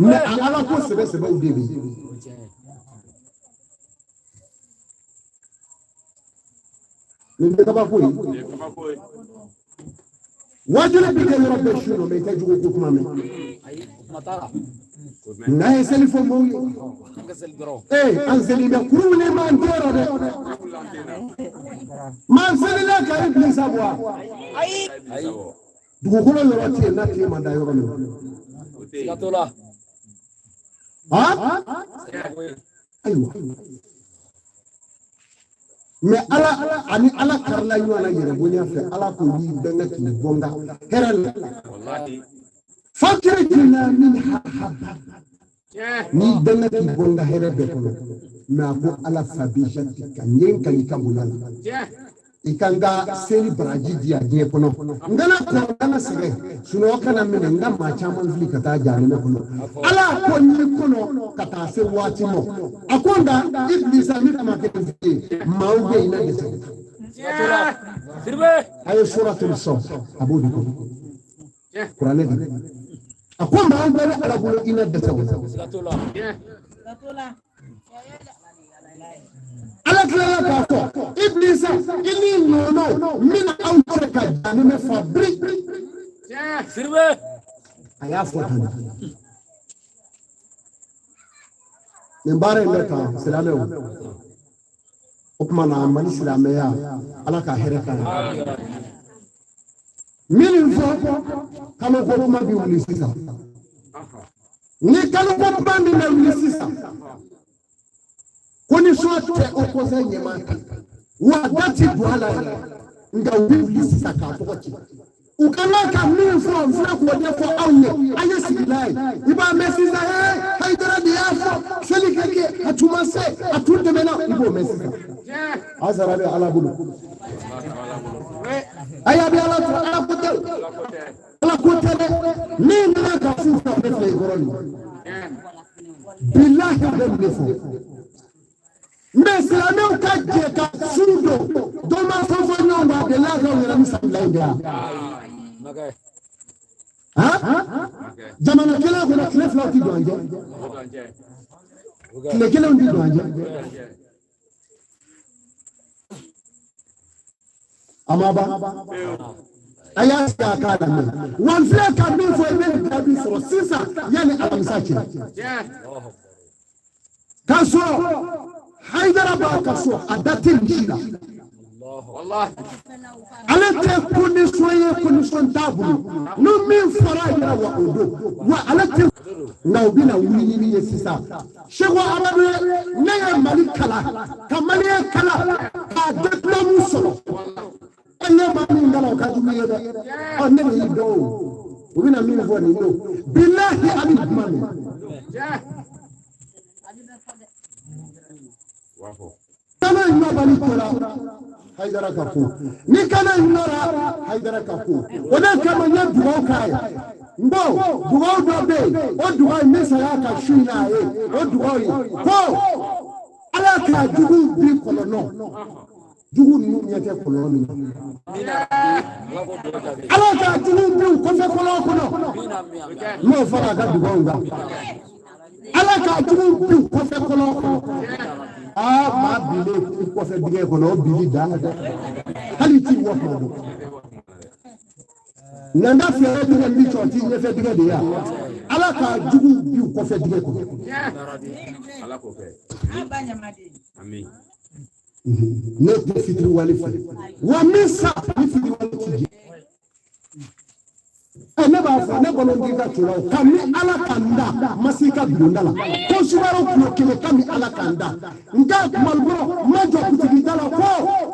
mais a ala ko sɛbɛ sɛbɛw de bɛ yen. Nin tɛ kabako ye. Waajuli bɛ kɛ yɔrɔ bɛɛ su nɔ mais i tɛ jugu ko kuma mɛn. N'a ye seli fɔ maaw ye. Ee an seli bɛ kuru wuli m'an tɔɔrɔ dɛ. M'an selila ka ibilisa bɔ a. Dugukolo yɔrɔ tɛ yen n'a tile ma da yɔrɔ min na. Ayiwa. Mais ala ani ala karila ɲɔgɔn na yɛrɛ bonya fɛ ala k'o y'i bɛnkɛ k'i bɔ n ka hɛrɛ la. Fakirijina min haba n'i bɛnkɛ k'i bɔ n ka hɛrɛ bɛɛ kɔnɔ mais a ko ala fa bi jati ka n ye n kali ka bonya la. I ka n ka seli baraji di yan diɲɛ kɔnɔ n kana kɔn n kana sɛgɛn sunɔgɔ kana minɛ n ka maa caman fili ka taa jahanama kɔnɔ ala ko n y'i kɔnɔ ka taa se waati ma a ko nka ibilisa n bɛ kuma kelen f'i ye maaw bɛ yen i na dɛsɛ a ye suratul sɔf a b'o de kɔnɔ kuranɛ de a ko maaw bɛ ala bolo i na dɛsɛ o la ala tilala k'a fɔ ibilisa i ni ɲɔgɔnnaw n bɛna aw kɔrɔ ka jahanama fa biri a y'a fɔ tan nin baara in bɛ tan silamɛw o tuma na mali silamɛya ala ka hɛrɛ k'an ye minnu fɔ kalo ko kuma bɛ wuli sisan ni kalo ko kuma min bɛ wuli sisan ko ni sɔn tɛ o conseil ɲɛmaa kan wa da ti don a la yɛrɛ nka u bɛ wuli sisan k'a tɔgɔ ci u ka kan ka min fɔ n filɛ k'o de fɔ aw ye a ye sigi n'a ye i b'a mɛn sisan ee Hayidara de y'a fɔ seli ka kɛ a tun ma se a tun tɛmɛna i b'o mɛn sisan a sara bɛ ala bolo ayi a bɛ ala to ala ko tɛ ala ko tɛ dɛ min nana ka fu fɔ ne filɛ i kɔrɔ nin bilahi bɛ nin de fɔ mais silamɛw ka jɛ ka sun don dɔ ma fɔ fɔ ɲɔgɔn kɔ a delila ka yɛrɛ ni san fila in kɛ yan jamana kelen kɔnɔ tile filaw ti don an cɛ tile kelenw ti don an cɛ a ma ban a y'a sigi a k'a lamɛn wa n filɛ ka min fɔ i bɛ nin jaabi sɔrɔ sisan yanni alamisa cɛ k'a sɔrɔ Hayidara b'a ka so a da tɛ nin si la ale tɛ condition ye condition t'a bolo ni min fɔra a ɲɛna wa o don wa ale tɛ nka u bɛna wuli ni min ye sisan Seko Amadu ye ne ye Mali kalan ka maliyɛn kalan k'a diplôme sɔrɔ. Ye maa min da la, o ka jugu ye dɛ. Ɔ, ne de y'i dɔn o, u bɛna min fɔ nin don, bilahi, a bɛ kuma min. Kana in nɔbali tora Hayidara ka ko ni kana in nɔra Hayidara ka ko, o de kama n ye dugawu k'a ye. N ko dugawu dɔ bɛ yen, o dugawu in, n bɛ saya ka su in n'a ye. O dugawu ye ko Ala ka juguw bi kɔlɔlɔ jugu ninnu ɲɛ tɛ kɔlɔlɔ min na, Ala ka juguw bi u kɔfɛ kɔlɔn kɔnɔ. N'o fɔra a ka dugawu kan, Ala ka juguw bi u kɔfɛ kɔlɔn kɔnɔ. Aa, maa bilen i kɔfɛ dingɛ kɔnɔ, o bili dan na dɛ, hali t'i wɔ kuma dɔn. Nanda fɛɛrɛ tigɛ min sɔn t'i ɲɛfɛ dingɛ de ye. Ala ka juguw bi u kɔfɛ dingɛ kɔnɔ. Ala k'o kɛ. Ne tɛ fitiriwale fɛ wa, min sa ni fitiriwale ti jɛ. Ɛ, ne b'a fɔ, ne balo t'i ka cɛla o, kabini Ala ka n da ma s'i ka bulonda la ko sukaro kulo kelen. Kabini Ala ka n da, n ka malobɔrɔ ma jɔ butigi da la ko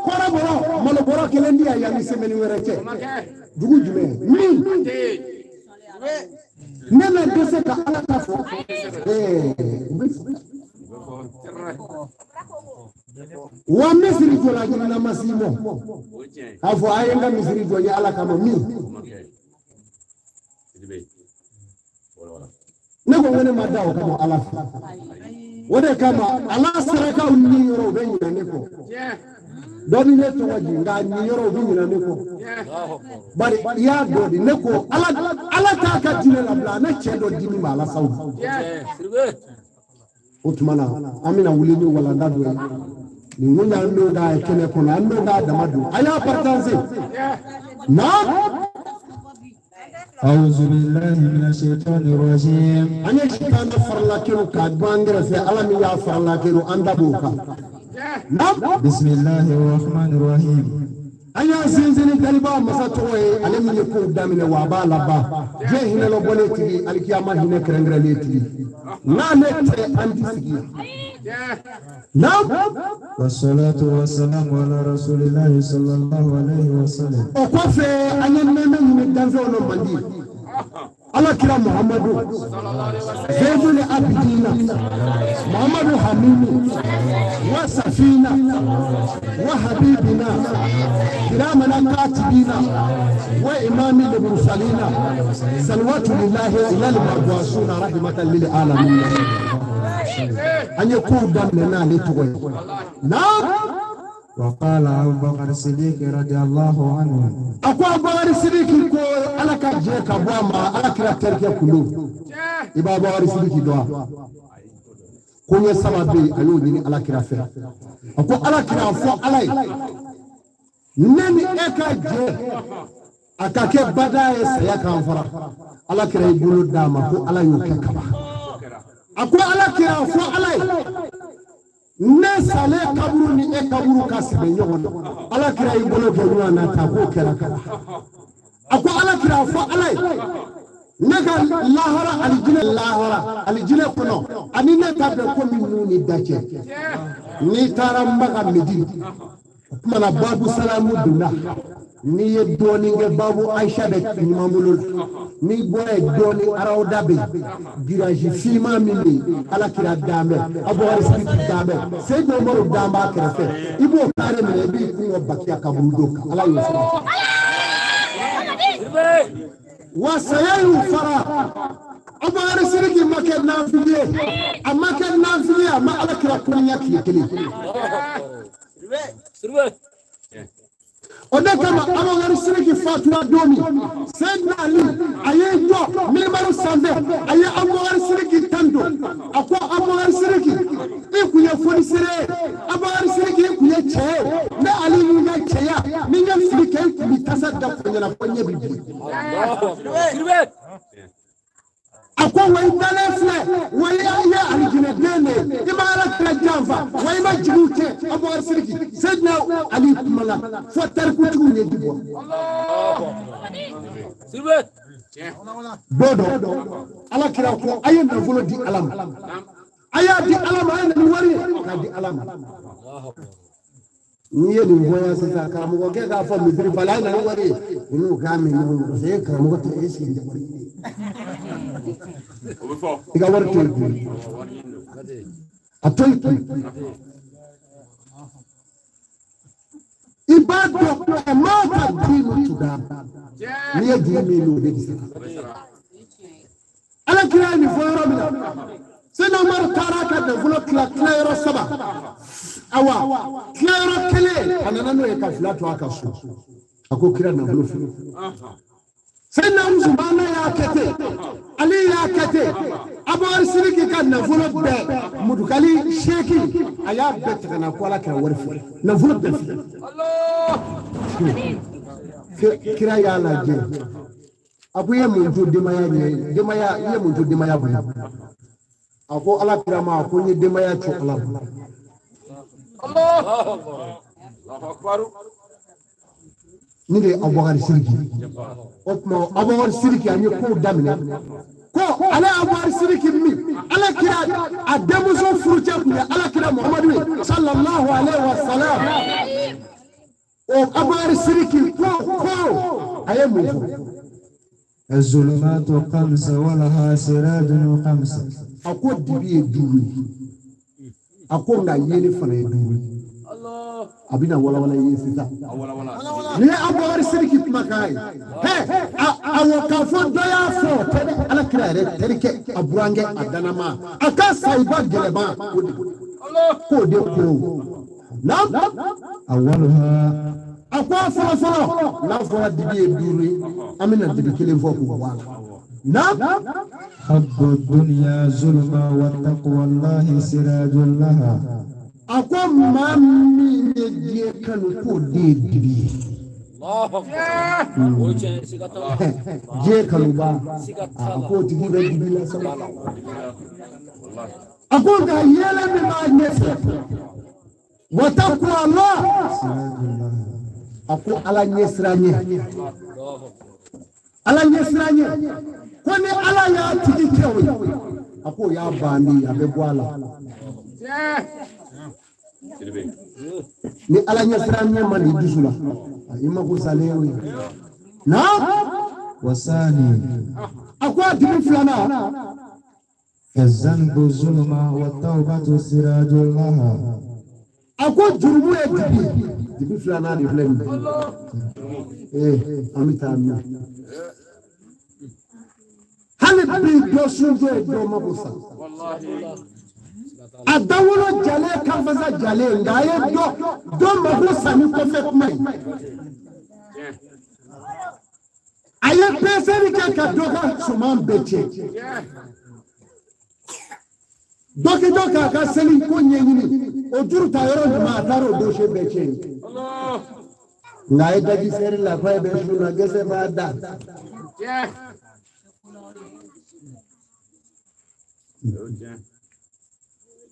kɔrɔbɔrɔ malobɔrɔ kelen di yan yanni semaine wɛrɛ cɛ. Dugu jumɛn min ne na dɛsɛ ka Ala ta fɔ? U bɛ wa misiri jɔla ɲinina ma s'i mɔ k'a fɔ a ye n ka misiri jɔ n ye Ala kama min. Ne ko ne ma da o kama Ala fɛ, o de kama ala sarakaw ni yɔrɔ u bɛ ɲinɛ ne kɔ. Dɔ bɛ ne tɔgɔ di, nka nin yɔrɔ u bɛ ɲinɛ ne kɔ. Bari i y'a dɔn de, ne ko Ala, Ala t'a ka diinɛ labila, ne cɛ dɔ dimi b'a la saw. O tuma na, an bɛna wuli ni walanda dɔ ye. Nin kun y'an don k'a kɛnɛ kɔnɔ, an don k'a dama don, a y'a partager na. أعوذ بالله من الشيطان الرجيم. An ye sitanɛ farala kero k'a bɔ an kɛrɛfɛ. Ala min y'a farala kero, an da b'o kan na. بسم الله الرحمن الرحيم. An y'a sinsin ni daliba masa tɔgɔ ye, ale min ye kow daminɛ wa a b'a laban. Diɲɛ hinɛ lɔbɔlen tigi, alikiyama hinɛ kɛrɛnkɛrɛnlen tigi, n'ale tɛ an ti sigi yan naam. والصلاة والسلام على رسول الله صلى الله عليه وسلم. O kɔfɛ, an ye nɛɛmɛ ɲini danfɛnw na mandi Ala kira Muhamadu Zaidul Abidina, Muhamadu Hamimu wa Safina wa Habibina, kiramana katibina wa imami mursalina, salawatu lillahi ila al-mabwasuna rahmatan lil alamin. An ye kow daminɛ n'ale tɔgɔ ye naam. وقال أبو بكر الصديق رضي الله عنه. A ko Abubakari Sidiki ko, Ala ka jɛ ka bɔ a ma, Ala kira terikɛ kun don. I b'a Abubakari Sidiki dɔn wa? Ko ɲɛ saba bɛ yen, a y'o ɲini Ala kira fɛ. A ko Ala kira fɔ Ala ye, ne ni e ka jɛ a ka kɛ bada ye, saya k'an fara. Ala kira y'i bolo d'a ma ko Ala y'o kɛ kaban. A ko Ala kira fɔ Ala ye, ne salen kaburu ni e kaburu ka sɛbɛn ɲɔgɔn na. Ala kira y'i bolo kɛ ɲɔgɔn na ta k'o kɛra kaban. A ko Ala kira fɔ Ala ye, ne ka lahara alijinɛ, lahara alijinɛ kɔnɔ, ani ne ta bɛn komi nun ni da cɛ. N'i taara Maka Medine, o tuma na Babu Salamu donna, n'i ye dɔɔnin kɛ Babu Aisha bɛ ɲuman bolo la, n'i bɔra yen dɔɔnin, arawda bɛ yen, virage finman min bɛ yen, Ala kira dan bɛ, Abubakar Sidiki dan bɛ, Seydina Umaru dan b'a kɛrɛfɛ. I b'o kare minɛ, i b'i kun kɔ Bakiya kaburudo kan. Ala y'o fɔ wa saya y'u fara. Abubakar Sidiki ma kɛ nafili ye, a ma kɛ nafili ye, a ma Ala kira kɔniya tile kelen. O de kama Abubakar Sidiki fatura don min, Seydina Ali a ye jɔ minbaru sanfɛ, a ye Abubakar Sidiki tanto. A ko Abubakar Sidiki, i kun ye fonisere ye. Abubakar Sidiki, i kun ye cɛ ye. Ne Ali ni n ka cɛya ni n ka fili kɛ, i kun bi tasa da fɔ ɲɛna fɔ ɲɛ bi bilen. A ko wa i dalen filɛ wa, i ye alijinɛden de ye, i ma Ala kira janfa wa, i ma jigiw cɛ. Abubakar Sidiki, Seydina Ali kumana fo tarikutigiw ye ji bɔ. Dɔ dɔ, Ala kira ko a ye nafolo di Ala ma, a y'a di Ala ma, a ye na ni wari ye k'a di Ala ma. N'i ye nin fɔ yan sisan, karamɔgɔkɛ k'a fɔ misiri fa la, a ye na ni wari ye, i n'o k'a min ɲɔgɔn ye, parce que e karamɔgɔ tɛ, e sigi tɛ wari ɲini. I ka wari to yen kun, a to yen kun. I b'a dɔn a ma ka di tuda, n'i ye juru min o de bɛ sara. Ala kira ye nin fɔ yɔrɔ min na, Seyidina Umaru taara ka nafolo tila tilayɔrɔ saba. Awa, tilayɔrɔ kelen a nana n'o ye ka fila to a ka so. A ko kira nafolo filɛ. Seyidina Usumana y'a kɛ ten, Ali y'a kɛ ten, Abubakar Sidiki ka nafolo bɛɛ mudukali seegin a y'a bɛɛ tigɛ na ko ala kira wari filɛ, nafolo bɛɛ filɛ. Kira y'a lajɛ, a ko i ye mun to denbaya ɲɛ, denbaya i ye mun to denbaya bolo? A ko ala kira ma, a ko n ye denbaya to ala bolo. Nin de ye Abubakar Sidiki. O tuma Abubakar Sidiki, an ye kow daminɛ ko ale Abubakar Sidiki min ala kira a denmuso furucɛ tun ye ala kira Muhamadu ye sallallahu alaihi wa sallam. O Abubakar Sidiki ko a ye mun fɔ? الظلمات خمسة ولها سراج خمسة. A ko dibi ye duuru ye, a ko nka yeelen fana ye duuru ye. A bɛna walawala i ye sisan. Nin ye Abubakar Sidiki kumakan ye. Hɛ, awɔ, k'a fɔ dɔ y'a fɔ o tɛ dɛ, ala kira yɛrɛ terikɛ, a burankɛ, a danama, a ka sayiba gɛlɛma, o de k'o de ko naam. أولها A ko a fɔlɔ fɔlɔ, n'a fɔra dibi ye duuru ye, an bɛna dibi kelen fɔ k'o bɔ a la. Naam. حب الدنيا ظلمة وتقوى الله سراج لها. A ko maa min ye diɲɛ kanu, k'o de ye dibi ye. Diɲɛ kanuba, a k'o tigi bɛ dibi la sa. A ko nka yeelen min b'a ɲɛfɛ, wa taqwa Allah, سراج لها. A ko ala ɲɛsiran ɲɛ, ala ɲɛsiran ɲɛ, ko ni ala y'a tigi kɛ o ye, a k'o y'a bannen ye, a bɛ bɔ a la. Ni ala ɲɛsiran ɲɛ ma n'i dusu la, i mako salen y'o ye. Naam. وثاني A ko a dibi filanan, الذنب ظلمة والتوبة سراج لها. A ko jurumu ye dibi, dibi filanan de filɛ nin ye. Ee, an bɛ taa min? Hali bi dɔ sunjɔ ye dɔ mako sa. A dawolo jalen, kanfasa jalen, nka a ye dɔ mako sa ni kɔfɛ kuma ye. A ye peseli kɛ ka dɔ ka suman bɛɛ tiɲɛ. Dɔ k'i to k'a ka seli ko ɲɛɲini, o juru ta yɔrɔ ɲuman, a taara o dossier bɛɛ tiɲɛ. Nka a ye daji seri la k'a bɛ sun na, gɛsɛ b'a da.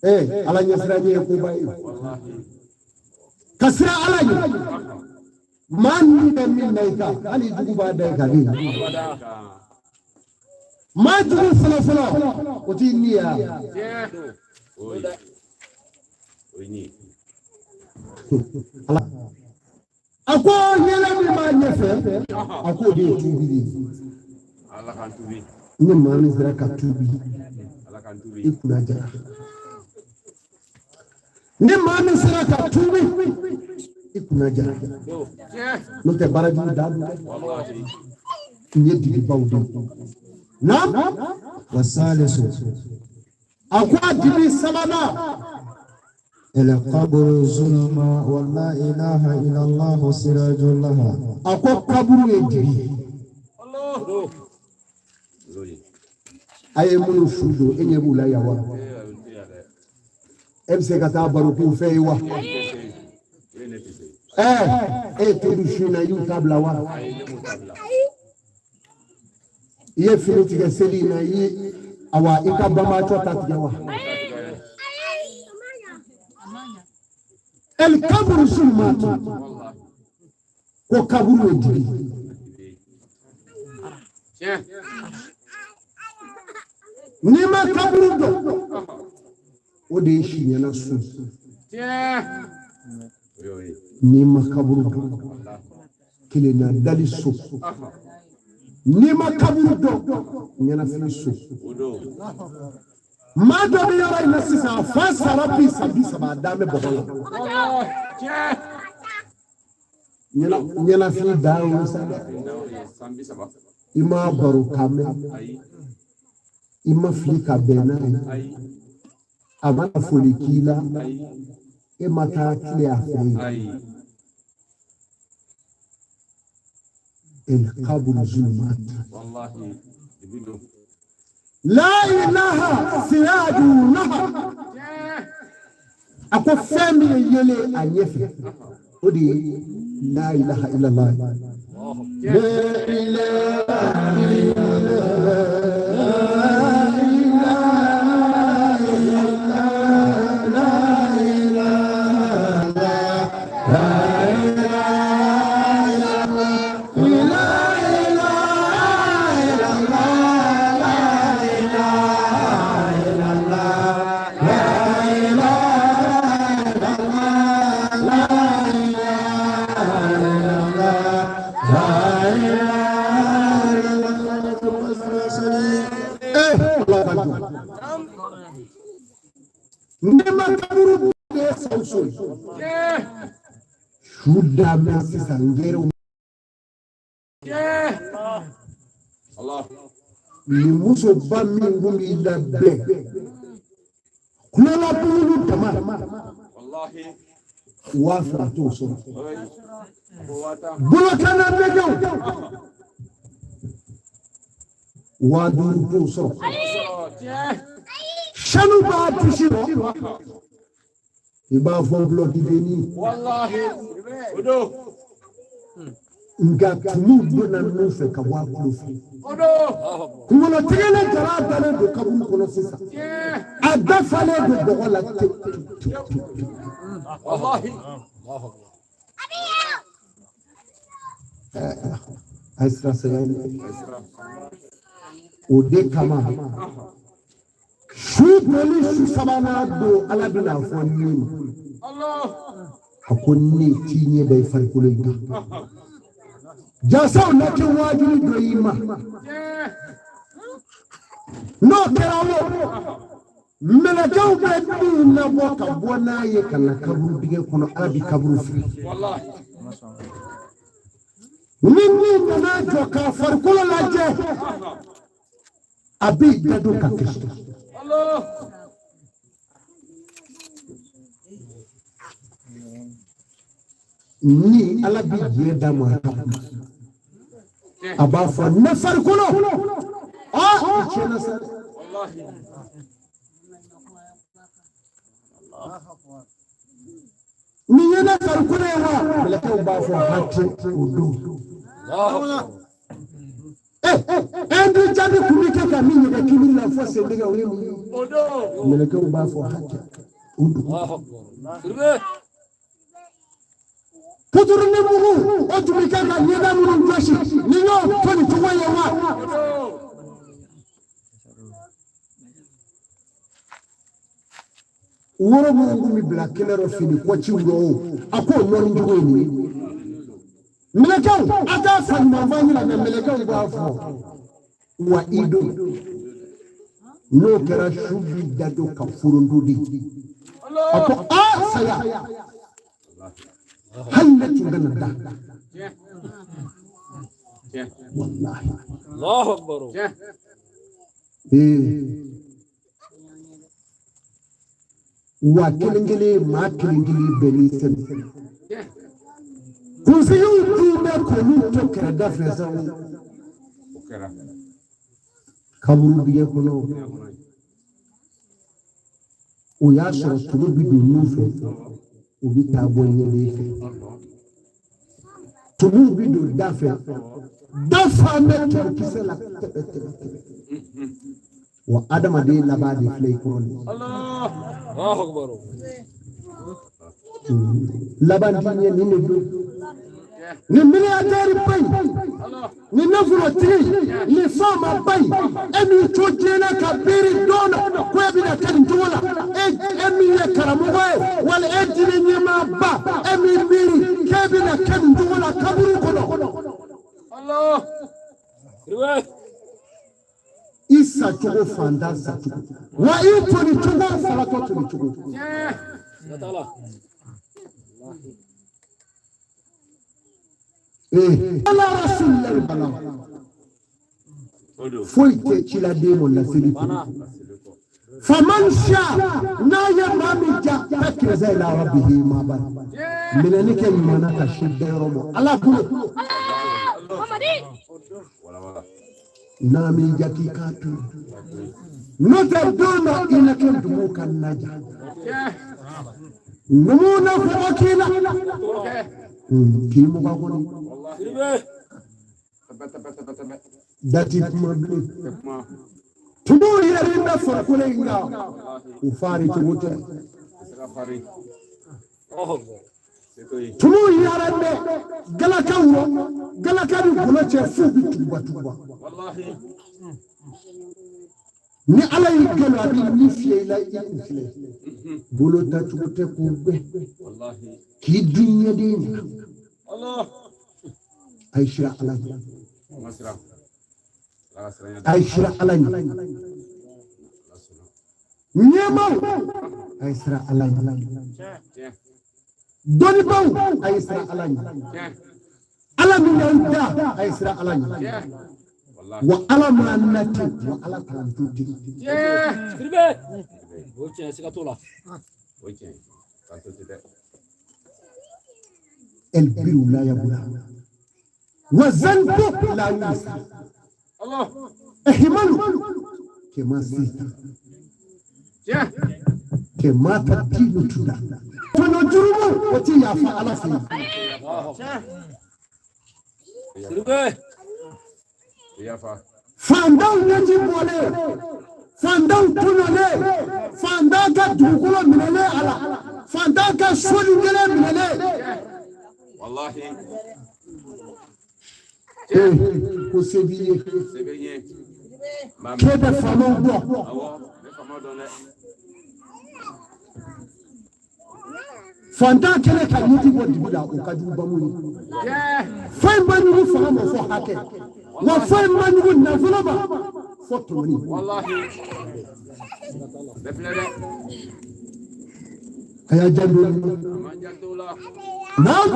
Ee, ala ɲɛsiranɲɛ ye koba ye. Ka siran ala ɲɛ, maa min bɛ min na i kan, hali jugu b'a da i kan de. Maa jugu fɔlɔ fɔlɔ, o t'i ni ya. Ala a ko yeelen min b'a ɲɛfɛ, a k'o de ye tuubi ye. Ni maa min sera ka tuubi, i kunna jara. Ni maa min sera ka tuubi, i kunna jara. N'o tɛ baara jugu da don dɛ. Nin ye dibibaw de ye. Naam. والثالث A ko a dibi sabanan, القبر ظلمة ولا إله إلا الله سراج لها. A ko kaburu ye dibi ye. A ye minnu su don, e ɲɛ b'u la yan wa? E bɛ se ka taa baro k'u fɛ yen wa? Ɛɛ, e ye tobi su in na, i y'u ta bila wa? I ye fini tigɛ seli in na, i ye awa i ka banbaatɔ ta tigɛ wa? El kaburu zulumatu, ko kaburu ye dibi. N'i ma kaburu dɔn, o de ye siɲɛna su. N'i ma kaburu dɔn, kelenna dali so. N'i ma kaburu dɔn, ɲɛnafin so. Maa dɔ bɛ yɔrɔ in na sisan, a fa sara bi san 30, a dan bɛ bɔgɔ la. Ɲɛnafin dan y'o sa dɛ. I m'a baro ka mɛn, i ma fili ka bɛn n'a ye, a ma foli k'i la, e ma taa tile a fɛ yen. القبر ظلمات لا إله سراج لها. A ko fɛn min ye yelen a ɲɛfɛ, o de ye la ilaha illallah. La ilaha illallah. Ne ma kaburu de ye saw so ye. Su daminɛ sisan n gɛrɛw. Nin musoba min kun b'i labɛn kulolabulu dama 2000 t'o sɔrɔ. Bolokanna nɛgɛw 5000 t'o sɔrɔ. Sanu b'a disi rɔ, i b'a fɔ bulɔkidenni. Nka tumu donna nun fɛ ka bɔ a kulo fɛ. Kunkolo tigɛlen jara dalen don kaburu kɔnɔ sisan. A da falen don bɔgɔ la tewu. A ye sira sɛbɛn o de kama su doli su sabanan don, Ala bɛna fɔ ne ma, a ko ne t'i ɲɛ da i farikolo in kan. Jasaw na kɛ waajuli dɔ y'i ma. N'o kɛra o, mɛlɛkɛw bɛ min labɔ ka bɔ n'a ye ka na kaburu dingɛ kɔnɔ, Ala bi kaburu fili. Ni min nana jɔ k'a farikolo lajɛ, a b'i da don ka kasi. Ni Ala bi diɲɛ d'a ma, a ka kuma, a b'a fɔ ne farikolo, aa i tiɲɛna sa dɛ. Nin ye ne farikolo ye wa? Mɛlɛkɛw b'a fɔ hatɛ o don. Ɛndu jaabi kun bɛ kɛ ka min ɲɛgɛn kibiri la fo sendɛgɛ, o ye mun ye? Mɛlɛkɛw b'a fɔ hatɛ o don. Puturu ni mugu o tun bɛ kɛ ka ɲɛda minnu jɔsi, nin y'o to nin cogo ye wa? Woro minnu tun bɛ bila kɛnɛ rɔ fini kɔciw rɔ o, a k'o nɔrɔ cogo ye nin ye. Mɛlɛkɛw, a t'a fa ɲuman fɔ ɲɛna mɛ mɛlɛkɛw b'a fɔ wa i don. N'o kɛra, su b'i da don ka foronto de. A ko a saya, hali ne tun kana da. Walahi. Ee, wa kelen kelen, maa kelen kelen bɛɛ n'i sɛbɛn. Kunsigiw dun bɛ k'olu to kɛrɛda fɛ sa o. Kaburu dingɛ kɔnɔ, o y'a sɔrɔ tumu bi don nun fɛ, o bɛ taa bɔ ɲɛden fɛ. Tumuw bi don da fɛ, da fan bɛ tumukisɛ la tɛbɛ tɛbɛ tɛbɛ. Wa adamaden laban de filɛ i kɔrɔ nin. Laban ti ɲɛ nin de don. Nin milliardaire ba in, nin nafolotigi, nin faamaba in, e min to diɲɛ na ka miiri don dɔ ko e bɛna kɛ nin cogo la, e min ye karamɔgɔ ye wala e diinɛ ɲɛmaaba, e min miiri bɛna kɛ nin cogo la kaburu kɔnɔ. I sacogo fantan sacogo wa i toli cogo falatɔ toli cogo. Ala rasulilayi bala foyi tɛ ciladen ma laseli kɔ. Faman sha n'a ye maa min ja ka kirisa ila rabbihi maba minɛni kɛ ɲuman na ka si dayɔrɔ ma Ala bolo. N'a m'i ja k'i k'a to n'o tɛ don dɔ i na kɛ dugu ka naja numu na kɔgɔ k'i la k'i mugan kɔni dati kuma bilen tumu yɛrɛ bɛ farikolo in kan u fari cogo tɛ tumu yɛrɛ bɛ galaka wɔ galaka ni golo cɛ f'u bɛ tuguba tuguba ni Ala y'i gɛlɛn a bɛ ni fiyɛ i la i kun filɛ bolo tacogo tɛ k'u gbɛ k'i dun ɲɛden ɲɛ a ye siran Ala ɲɛ a ye siran Ala ɲɛ ɲɛmaaw a ye siran Ala ɲɛ dɔnnibaaw a ye siran Ala ɲɛ Ala min y'aw da a ye siran Ala ɲɛ wa Ala m'a nati wa Ala kalan t'u tigi. El biru la yabula wa zanbu la yusa ihmalu kema sita kema tadinu tuda tɔnɔ jurumu o ti yafa Ala fɛ yen. Fantanw ɲɛji bɔlen, fantanw tɔɲɔlen, fantan ka dugukolo minɛlen a la, fantan ka soli kelen minɛlen. Ko se b'i ye k'e bɛ faamaw dɔn. Fantan kɛlen ka ɲɛji bɔ dibi la o ka jugu bamu ye. Fɛn ma ɲugu fanga ma fɔ hakɛ wa fɛn ma ɲugu nafolo ma fɔ tɔmɔni. A y'a janto. Naam.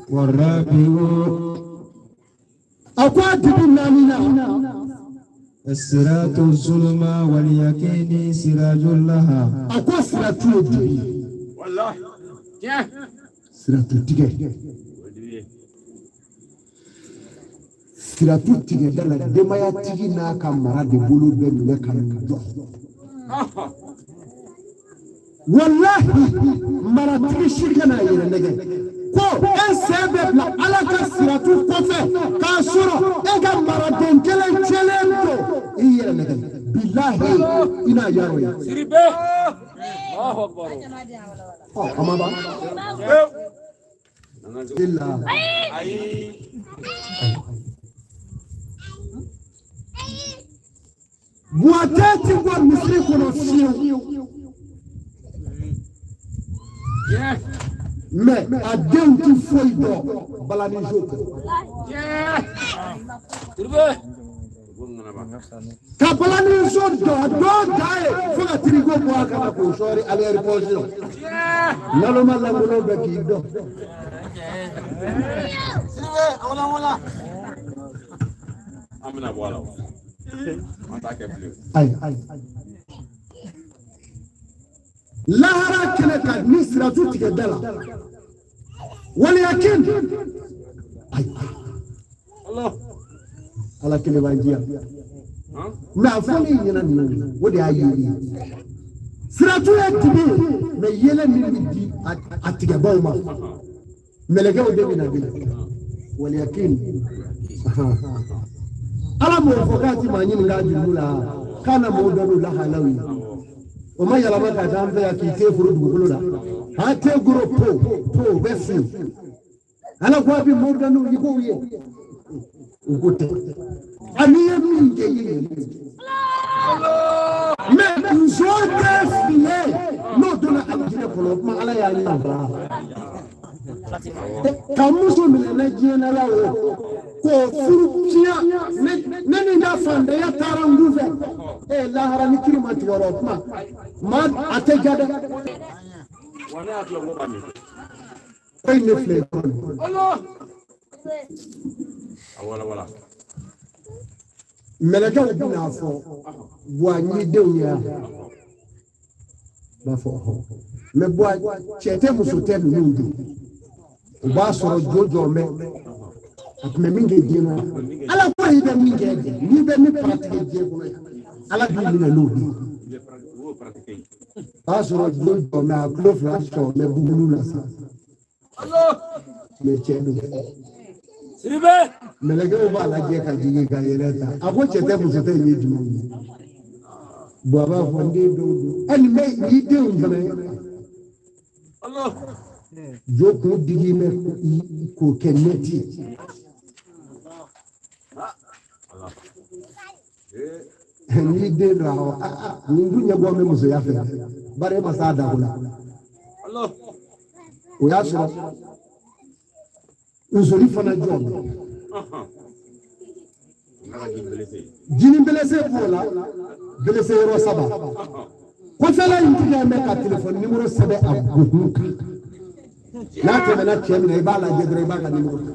Warabiu. A ko a dibi naani na. Siratu zulma wal yakini sirajul laha. A ko siratu ye dibi ye. Siratu tigɛ. Siratu tigɛ da la denbayatigi n'a ka mara de bolo bɛ minɛ ka n'u jɔ. Walahi maratigi si kana a yɛrɛ nɛgɛ ko e sen bɛ bila Ala ka siratu kɔfɛ k'a sɔrɔ e ka maraden kelen cɛlen don i yɛrɛ nɛgɛ bilahi i n'a yarɔ ye. Ɔ a ma ban. Buwatɛ ti bɔ misiri kɔnɔ fiyewu. Mɛ a denw ti foyi dɔn balanizo kɔ. Ka balanizo dɔn a dɔn dan ye fo ka tirigo bɔ a kan k'o sɔɔri aliyɛri pɔsi la. Naloma lankolon bɛ k'i dɔn. Ayi ayi. Lahara kɛnɛ kan ni siratu tigɛ da la waliyakin ayi Ala kelen b'an jiya mɛ a fɔli ɲɛna nin ye o de y'a yeli ye siratu ye dibi mɛ yelen min bɛ di a tigɛbaw ma mɛlɛkɛw de bɛ na de waliyakin Ala m'o fɔ k'a ti maa ɲininka a jurumu la k'a na mɔgɔw dɔ n'u lahalaw ye o ma yɛlɛma ka taa an fɛ yan k'i te foro dugukolo la a te goro po po o bɛ fin Ala ko a bɛ mɔgɔw dɔ n'u i ye o ko tɛ ani ye min kɛ i ye mɛ nson tɛ fiɲɛ n'o donna alijinɛ kɔnɔ o kuma Ala y'a ɲɛ ban. Ka muso minɛ ne diɲɛ na la o k'o furu tiɲɛ ne ni n ka fantanya taara n kun fɛ lahara ni kiri ma tigɛ o kuma maa a tɛ ja dɛ. Ko in ne filɛ yen. Mɛlɛkɛw bɛna fɔ buwa n denw ye yan b'a fɔ ɔhɔn mɛ buwa cɛ tɛ muso tɛ ninnu dun o b'a sɔrɔ jo jɔ mɛ a tun bɛ min kɛ diɲɛ kɔnɔ ala ko i bɛ min kɛ n'i bɛ min paratike diɲɛ kɔnɔ yan ala b'i minɛ n'o de ye o b'a sɔrɔ jo jɔ mɛ a tulo fila sɔrɔ mɛ bugulu la sa mɛ cɛ don. Mɛlɛkɛw b'a lajɛ ka jigin ka yɛlɛ ta a ko cɛ tɛ muso tɛ ye jumɛn ye buwa b'a fɔ n den dɔw don ɛ nin bɛ i denw fana ye jo kun digi bɛ k'o kɛ nɛti ye n'i den don awɔ nin dun ɲɛ bɔ bɛ musoya fɛ bari e ma s'a dako la o y'a sɔrɔ nsori fana jɔ jini belese b'o la belese yɔrɔ saba kɔfɛla in tigɛ bɛ ka telefɔni nimoro sɛbɛn a gokun kan n'a tɛmɛna cɛ min na i b'a lajɛ dɔrɔn i b'a ka nimoro ta.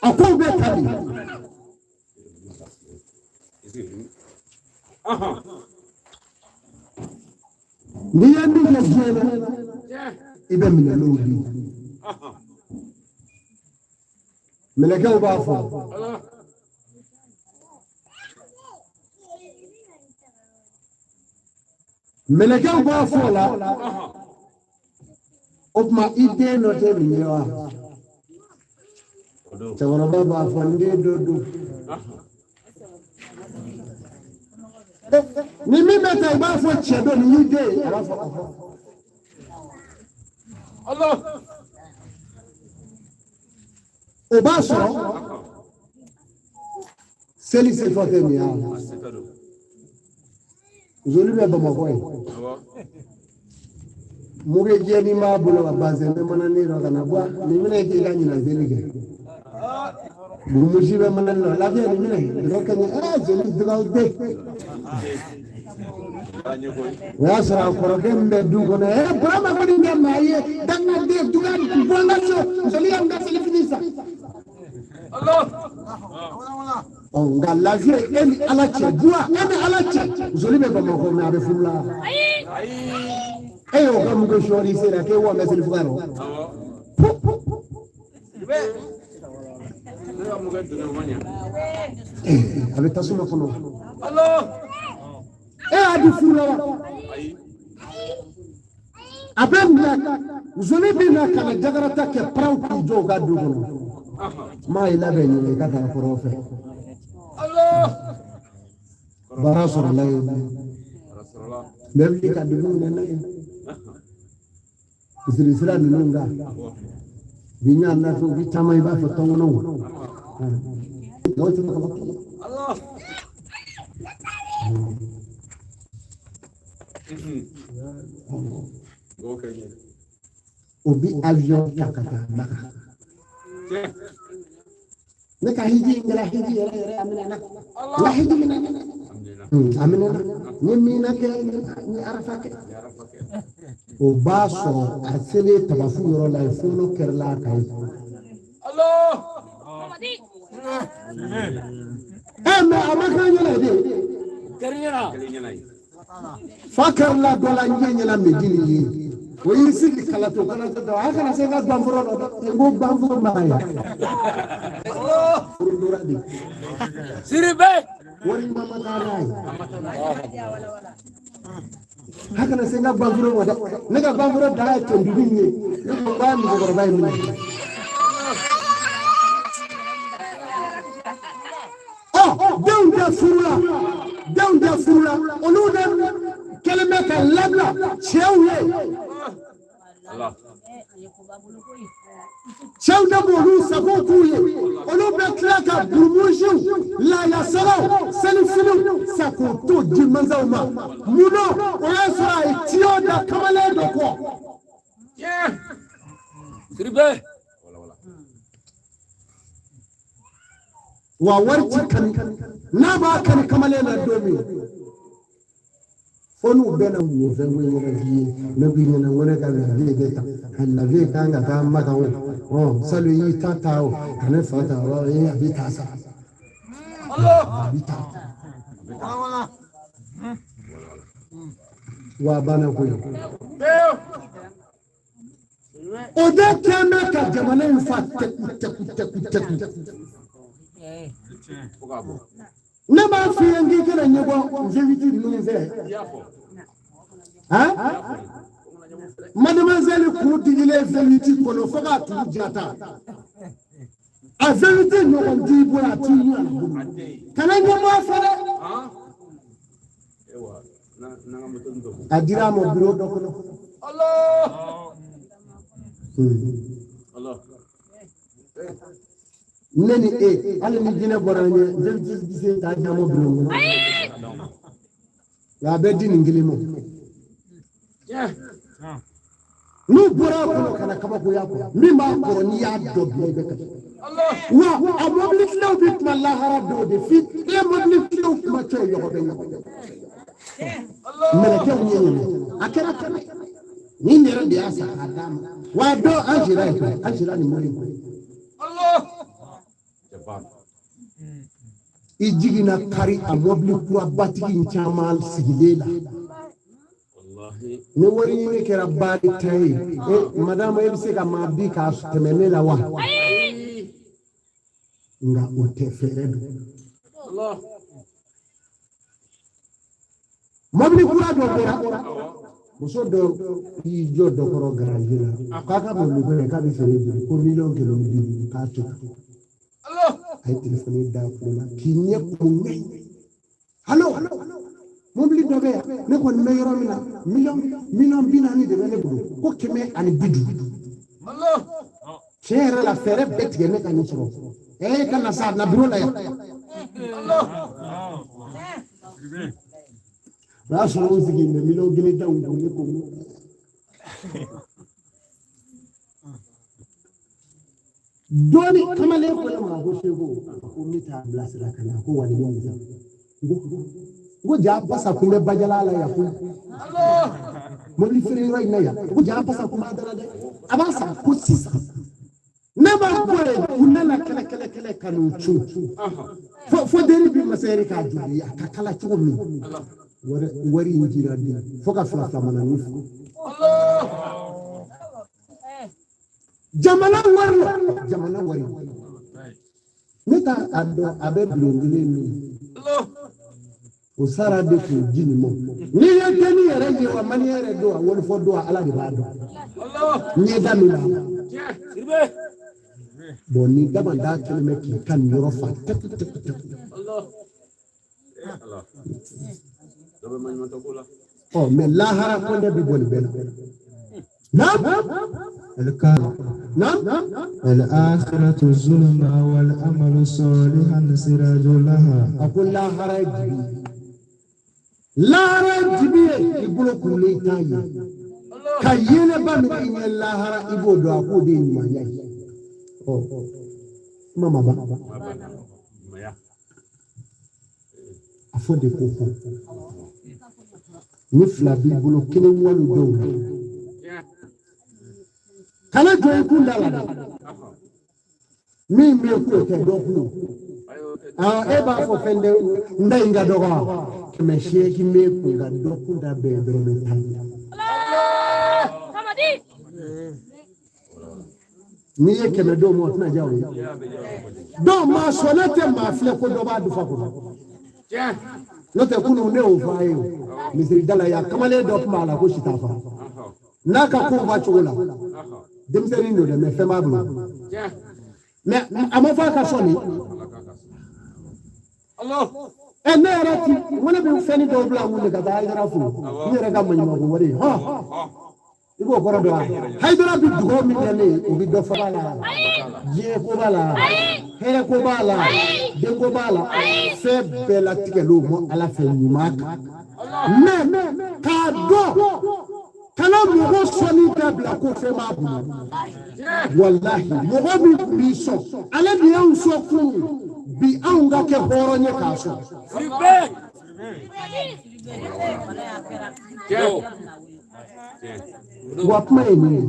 A kow bɛ ta de. N'i ye min kɛ diɲɛ na i bɛ minɛ n'o de ye. Mɛlɛkɛw b'a fɔ mɛlɛkɛw b'a fɔ o la o tuma i den dɔ tɛ nin ye wa cɛkɔrɔba b'a fɔ n den dɔ don ni min bɛ taa i b'a fɔ cɛ dɔ nin y'i den ye a b'a fɔ ɔhɔ o b'a sɔrɔ seli setɔ tɛ nin ye wa zoli bɛ Bamakɔ yen muge jɛni b'a bolo ka bazɛn bɛ manani rɔ ka na bɔ nin minɛ k'i ka ɲinan seli kɛ burumusi bɛ manani rɔ lafiya nin minɛ dɔgɔ kɛ ɲɛ zoli dugawu den o y'a sɔrɔ a kɔrɔkɛ min bɛ du kɔnɔ Burama kɔni tɛ maa ye dangaden duga bɔ n ka so zoli y'an ka selifini san. Nka lafiya e ni ala cɛ buwa e ni ala cɛ zoli bɛ Bamakɔ mɛ a bɛ furu la e y'o ka mugu sɔɔri sera k'e wa mɛ seli fuga rɔ a bɛ tasuma kɔnɔ e y'a di furu la wa a bɛ na zoli bɛ na ka na jakarata kɛ paraw k'i jɔ u ka du kɔnɔ maa y'i labɛn ɲinɛ i ka taa kɔrɔ fɛ baara sɔrɔla yen bɛɛ wuli ka dugu minɛ n'a ye sirisira ninnu kan bi ɲa nafɛ u bi caman i b'a fɔ tɔnkɔnɔw o bi avion ta ka taa Maka. Ne ka hiji in kɛra hiji yɛrɛ yɛrɛ a minɛna n ka hiji minɛna a minɛna n ye mina kɛ n ye arafa kɛ o b'a sɔrɔ a selen tabafu yɔrɔ la yen fɔɔnɔ kɛrila a kan ye. Mɛ a ma k'an ɲɛna de. Fa kɛrila dɔ la ɲɛ ɲɛna Medini ye o y'i sigi kalato kalato dɔ a kana se n ka ganforo dɔ dɛ n ko ganforo ma ye furudora de Siribe wari ɲuman ma taa n'a ye a kana se n ka ganforo ma dɛ ne ka ganforo da ye tondugu in ye ne ko n k'a musokɔrɔba ye minɛ. Denw tɛ furu la denw tɛ furu la olu de kɛlen bɛ ka labila cɛw ye Cɛw de b'olu sago k'u ye, olu bɛ tila ka burumusiw, layasalaw, selifiniw san k'o t'o di mansaw ma. Mun na? O y'a sɔrɔ a ye tiyo da kamalen dɔ kɔ. Siribe. Wa wari ti kani n'a b'a kani kamalen na don min, fo n'u bɛna mun fɛn ko in yɛrɛ f'i ye. Ne k'i ɲɛna ko ne ka lafiye bɛ tan, a lafiye kan ka taa Makan o, ɔ salo y'i ta ta o, ka ne fa ta o, ee a bɛ taa sa, a bɛ taa wa a banna koyi. O de kɛn bɛ ka jamana in fa tɛku tɛku tɛku tɛku. Ne b'a f'i ye k'i kana ɲɛbɔ V8 ninnu fɛ. Han, mademoiselle kun digilen V8 kɔnɔ fo k'a tugu jata. A V8 ɲɔgɔn t'i bolo, a t'i ɲɔgɔn bolo. Kana ɲɛbɔ a fɛ dɛ. A dira a ma biro dɔ kɔnɔ. Ne ni e, hali ni jinɛ bɔra an ɲɛ, V8 bɛ se k'a di an ma biro kɔnɔ? Nka a bɛ di nin kelen ma. N'u bɔra a kɔnɔ ka na kabakoya kɔ, min b'a kɔrɔ n'i y'a dɔn bi, i bɛ kasi. Wa a mɔbili kilew bɛ kuma lahara dɔw de fi e mɔbili kilew kuma cɛ ɲɔgɔn bɛ ɲɔgɔn mɛlɛkɛw ɲɛ ɲɛna a kɛra kɛnɛ ni ne yɛrɛ de y'a san k'a d'a ma. Wa a dɔw an sira yen, an sira nin mɔbili in kɔnɔ. I jiginna kari a mɔbili kurabatigi in caman sigilen la. Ni wari ɲini kɛra baari ta ye, e madame, e bɛ se ka maa bi k'a tɛmɛ ne la wa? Nka o tɛ, fɛɛrɛ don. Mɔbili kura dɔ bɔra, muso dɔ y'i jɔ dɔ kɔrɔ garaji la k'a ka mɔbili kura k'a bɛ feere joli? Ko miliyɔn 150. K'a to a ye telefɔni da kulo la k'i ɲɛ kumu ɲɛ. Halo, mobili dɔ bɛ yan, ne kɔni bɛ yɔrɔ min na, miliyɔn 40 de bɛ ne bolo, ko 150. Tiɲɛ yɛrɛ la, fɛɛrɛ bɛɛ tigɛ ne ka nin sɔrɔ. Ee, ka na sa na biro la yan. O y'a sɔrɔ n sigi bɛ miliyɔn 1 da n kun. Ne ko dɔɔni, kamalen ko ne ma ko seko, ko n bɛ taa bilasira ka na ko wali min san. N ko ja basa kun bɛ bajala la yan koyi, mobili feere yɔrɔ in na yan. Ko ja basa kun b'a da la dɛ, a b'a san ko sisan. Ne b'a bɔ yen, u nana kɛlɛ kɛlɛ kɛlɛ ka n'u cun fo deri bi masayɛri k'a joli a ka kala cogo min. Wari in jira di fo ka fila fila mana ni fo jamana wari la, jamana wari. Ne t'a a dɔn a bɛ bulon kelen min o sara de k'o di nin ma. N'i ye denni yɛrɛ ye wa, maliyɛn yɛrɛ don wa, wolofɔ don wa, Ala de b'a dɔn ɲɛda min b'a la. Bɔn, ni damada kɛlen bɛ k'i ka nin yɔrɔ fa tɛpu tɛpu tɛpu. Ɔ mɛ lahara kɔndɛ bɛ bɔ nin bɛɛ la. Naam. Naam. الآخرة الظلمة والعمل صالحا سراج لها. A ko lahara ye dibi ye. Lahara ye dibi ye, i bolo kurulen i t'a ye. Ka yeelenba minɛ i ɲɛ lahara, i b'o dɔn. A k'o de ye ɲumanya ye. Ɔ, kuma ma ban. A fɔ de ko ni fila b'i bolo, kelen wali dɔw la, kana jɔ i kun da la dɛ. Min bɛ k'o tɛ dɔ kun. E b'a fɔ fɛn dɛ, n da in ka dɔgɔ, 800 bɛ kun ka dɔ kun da bɛn dɔrɔmɛ 10. N'i ye 100 d'o ma, o tɛna diya o ye. Donc maa sɔnna tɛ maa filɛ ko dɔ b'a dufa kɔnɔ. N'o tɛ, kunun ne y'o fɔ a ye o misiri da la yan, kamalen dɔ tun b'a la ko sitafa n'a ka kow b'a cogo la. Denmisɛnnin don dɛ, mɛ fɛn b'a bolo, mɛ a ma fɔ a ka sɔn nin. Ɛ, ne yɛrɛ ti n ko ne bɛ fɛnni dɔw bila n kun de ka taa Ayidara fo n yɛrɛ ka maɲumanko wari ye hɔn. I b'o kɔrɔ dɔn wa? Hayidara bɛ dugawu min kɛ ne ye, o bɛ dɔ fɔ la, diɲɛ ko b'a la, hɛrɛ ko b'a la, denko b'a la, fɛn bɛɛ latigɛlen mɔ Ala fɛ ɲuman kan. Mɛ k'a dɔn kana mɔgɔ sɔnni dabila ko fɛn b'a bolo. Walahi, mɔgɔ min tun b'i sɔn, ale de y'anw sɔn kunun, bi anw ka kɛ hɔrɔn ye k'a sɔn. Wa kuma ye nin ye.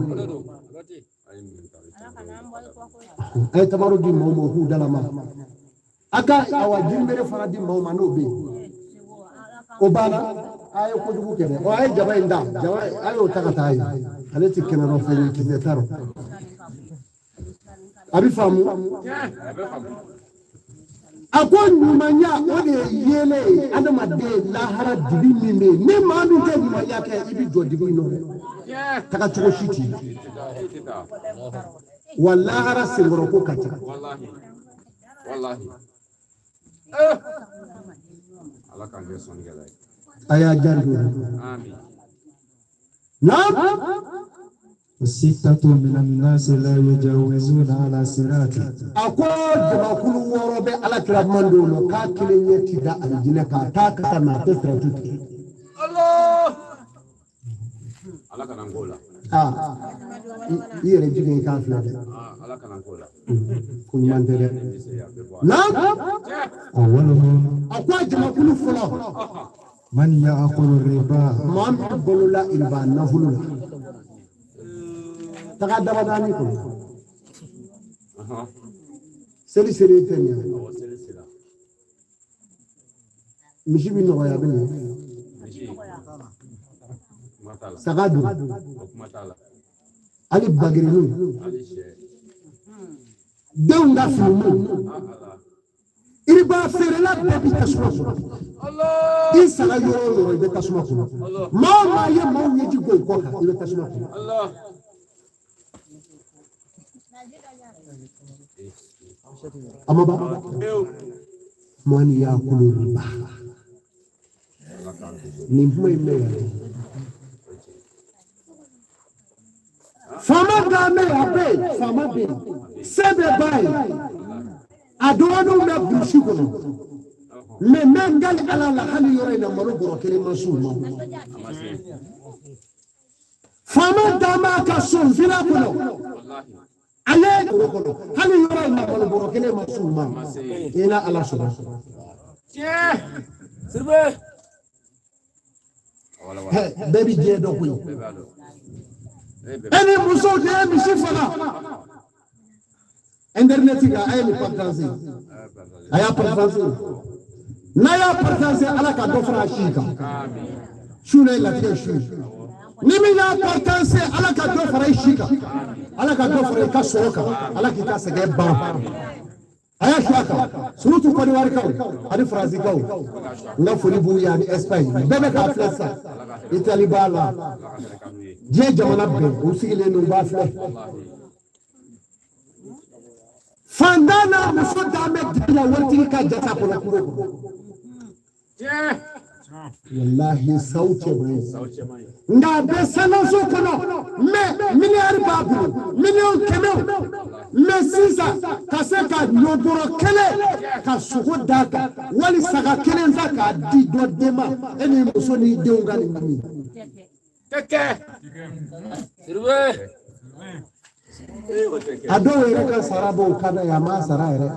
A ye tamaro di maaw ma, u k'u dalama. A ka awa jinibere fana di maaw ma n'o bɛ yen. O banna, a ye kojugu kɛ dɛ. Ɔ, a ye jaba in da, jaba a y'o ta ka taa yen. Ale ti kɛnɛ dɔ fɛn ye, kisɛ t'a rɔ. A bɛ faamu. A ko ɲumanya, o de ye yeelen ye adamaden lahara dibi min bɛ yen. Ni maa min tɛ ɲumanya kɛ, i bɛ jɔ dibi in nɔ dɛ. Taga cogo si t'i la. Wa lahara senkɔrɔ ko ka ca. A y'a janto. Naam. Sittatu mina nasi la yujawizuna ala sirati. A ko jamakulu wɔɔrɔ bɛ Ala kira mando la, k'a kelen ɲɛ ti da alijinɛ kan, a t'a kasa mɛn, a tɛ siratu tigɛ. Ala kana n k'o la. Aa, i yɛrɛ jigin i k'a filɛ dɛ. Ala kana n k'o la. Ko ɲuman tɛ dɛ. Naam. Awwaluhum. A ko a jamakulu fɔlɔ. Man ya'kulu riba. Maa min balola riba nafolo la. Taga dabadaani kɔnɔ. Seli seli tɛ nin ye. Misi bɛ nɔgɔya bɛ nin. Saga dun. Hali bagirinu. Denw ka finiw. Iriba feerela bɛɛ bɛ tasuma kɔnɔ. I sara yɔrɔ o yɔrɔ, i bɛ tasuma kɔnɔ. Maa o maa ye maaw ɲɛji bɔ u kɔ kan, i bɛ tasuma kɔnɔ. A ma ban. Man yakulu riba. Nin kuma in mɛn yan. Faama dan bɛ yen, a bɛ yen, faama bɛ yen, se bɛ ba ye, a dɔgɔninw bɛ burusi kɔnɔ. Mɛ n bɛ n kali Ala la, hali yɔrɔ in na, malo bɔrɔ kelen ma s'u ma. Faama dan b'a ka so villa kɔnɔ, ale foro kɔnɔ, hali yɔrɔ in na, malo bɔrɔ kelen ma s'u ma. I na Ala sɔrɔ. Bɛɛ bi diɲɛ dɔn koyi. E ni musow de ye misi faga internet kan, a ye nin partager, a y'a partager. N'a y'a partager, Ala ka dɔ fara a si kan. Su na ye latigɛ su ye. Ni min y'a partager, Ala ka dɔ fara i si kan, Ala ka dɔ fara i ka sɔrɔ kan, Ala k'i ka sɛgɛn ban. A y'a su a kan, surutu Kɔdiwarikaw ani Faransikaw, n ka foli b'u ye, ani Espagne bɛɛ bɛ k'a filɛ sisan, Itali b'a la, diɲɛ jamana bɛɛ u sigilen don, u b'a filɛ. Fantan n'a muso dan bɛ dibi la waritigi ka jata kɔnɔ kungo kɔnɔ. Walahi, saw cɛ man ɲi, nka a bɛ sankanso kɔnɔ, mɛ miliyari b'a bolo, miliyɔn kɛmɛw. Mɛ sisan ka se ka ɲɔbɔrɔ kelen ka sogo d'a kan, wali saga kelen ta k'a di dɔ den ma, e ni muso n'i denw ka nin min. A dɔw yɛrɛ ka sara b'o ka da ye, a m'a sara yɛrɛ.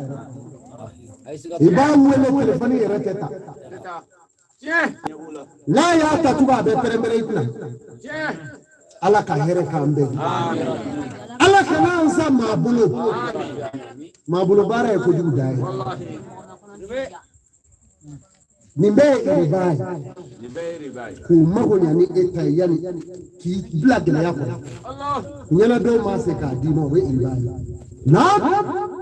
I b'a wele, telefɔni yɛrɛ tɛ ta. N'a y'a ta tugun, a bɛ pɛrɛn-pɛrɛn i kunna. Ala ka hɛrɛ k'an bɛɛ. Ala kana an sa maa bolo. Maa bolo baara ye kojugu da ye. Nin bɛɛ ye riba ye. K'u mago ɲa ni e ta ye yanni k'i bila gɛlɛya kɔnɔ. Ɲɛnadɔn ma se k'a d'i ma, o ye riba ye. Naam.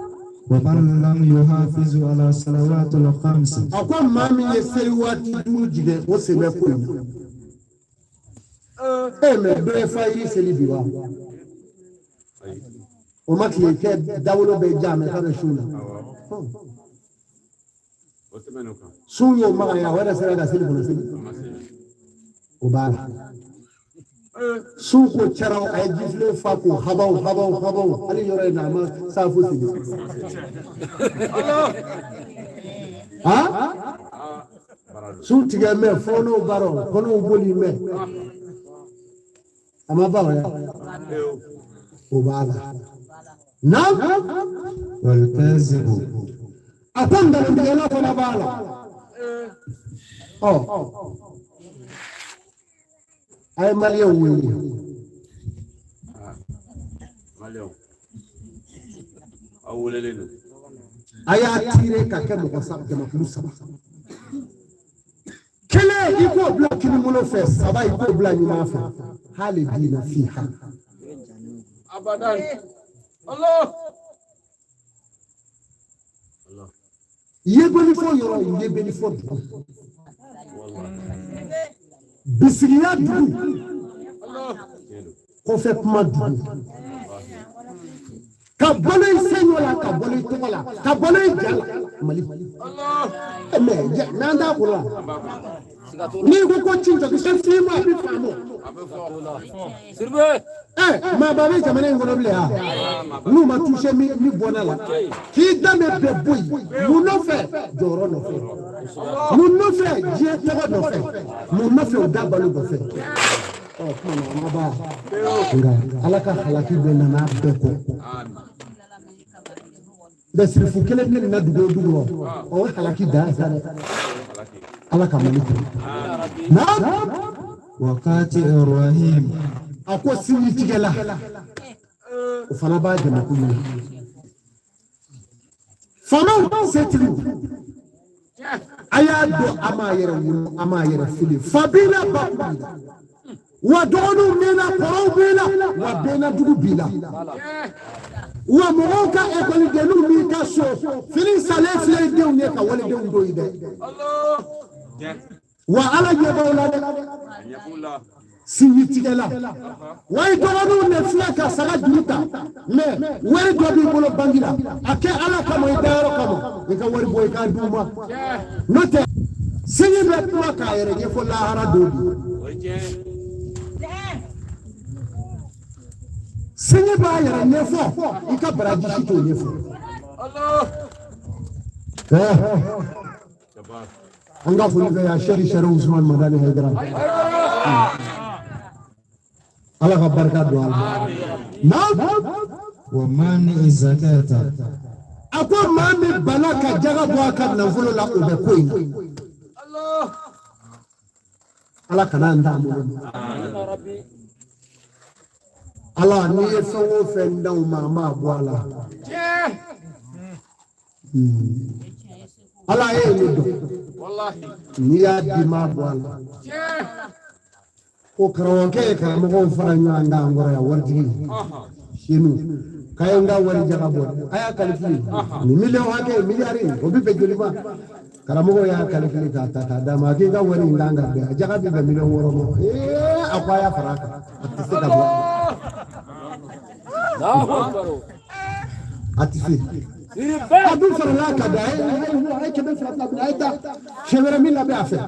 ومن لم يحافظ على صلوات الخمس. A ko maa min ye seli waati duuru jigin, o sen bɛ ko in na. E mɛ dɔ ye fajiri seli bi wa? O ma tile kɛ, dawolo bɛ ja mɛ k'a bɛ sun na. Sun y'o magaya, o yɛrɛ sera ka seli kɔnɔ seli. O b'a la. Su ko caraw a ye jifilen fa ko habaw habaw habaw hali yɔrɔ in na a ma saafo sigi. Ha? Su tigɛ mɛ fɔɔnɔw baro kɔnɔw boli mɛ a ma ban wa o b'a la. Naam. Walkazibu. A ko nkalontigɛla fana b'a la. Ɔ a ye maliyɛnw wele. Maliyɛnw aw welelen don. A y'a tiire ka kɛ mɔgɔ saba jamakulu saba. Kelen i k'o bila kinibolo fɛ, saba i k'o bila ɲuman fɛ. Hali dina fiha. Abadan. Allah. Yebeli fɔ yɔrɔ, yebeli fɔ dugu. Bisigiya dugu. Kɔfɛ kuma dugu. Ka balo i sɛɲɔ la, ka balo i tɔgɔ la, ka balo i ja la. Mali. Mɛ n'an t'a kɔrɔ la. N'i ko ko ci jɔ se f'i ma a bɛ faamu. Maaba bɛ jamana in kɔnɔ bilen ha. N'u ma touché min bɔnna la. K'i danbe bɛɛ bɔ yen. Mun nɔfɛ? Jɔyɔrɔ nɔfɛ. Mun nɔfɛ? Diɲɛ tɔgɔ nɔfɛ. Mun nɔfɛ? U da balo nɔfɛ. Ɔ kuma na a ma ban. Nka Ala ka halaki bɛ nana bɛɛ kɔ. Bɛ sirifu kelen bɛ nin na dugu o dugu rɔ. O ye halaki dan ye sa dɛ. Ala ka Mali kɛ. Naam. Wakati Ibrahim. A ko sini tigɛla. O fana b'a jamakulu la. Faamaw setigiw. A y'a dɔn a m'a yɛrɛ wolo, a m'a yɛrɛ fili. Fa b'i la, ba b'i la. Wa dɔgɔninw b'i la, kɔrɔw b'i la, wa bɛnnadugu b'i la. Wa mɔgɔw ka ekɔlidenninw b'i ka so, fini salen filɛ i denw ye ka walidenw don yen dɛ. Wa Ala ɲɛ b'aw la dɛ. Sinji tigɛla. Wa i dɔgɔninw de filɛ ka saga juru ta, mɛ wari dɔ b'i bolo banki la, a kɛ Ala kama, i dayɔrɔ kama, i ka wari bɔ i k'a d'u ma. N'o tɛ sinji bɛ kuma k'a yɛrɛ ɲɛfɔ lahara don bi. Sinji b'a yɛrɛ ɲɛfɔ, i ka baraji si t'o ɲɛfɔ. An ka foli bɛ yan Sɛri Sɛri Usumani Madani Hayidara. Ala ka barika don a la. Naam. Wa mani zakata. A ko maa min banna ka jaga bɔ a ka nafolo la, o bɛ ko in na. Ala kana an t'an bolo ma. Ala n'i ye fɛn o fɛn d'anw ma, an b'a bɔ a la. Ala ye ne dɔn. N'i y'a di n b'a bɔ a la. Ko karamɔgɔkɛ ye karamɔgɔw fara ɲɔgɔn kan an kɔrɔ yan waritigi. Senu k'a ye n ka wari jaga bɔ a y'a kalikili ni miliyɔn hakɛ miliyari o bɛ bɛn joli ma. Karamɔgɔ y'a kalikili k'a ta k'a d'a ma, a k'i ka wari in kan ka bɛn a jaga bɛ bɛn miliyɔn 6 ma. Ee a ko a y'a fara a kan, a tɛ se ka bɔ. A tɛ se. A dun farala a kan dɛ, a ye 200 fila bila, a ye taa siɲɛ wɛrɛ min labɛn a fɛ.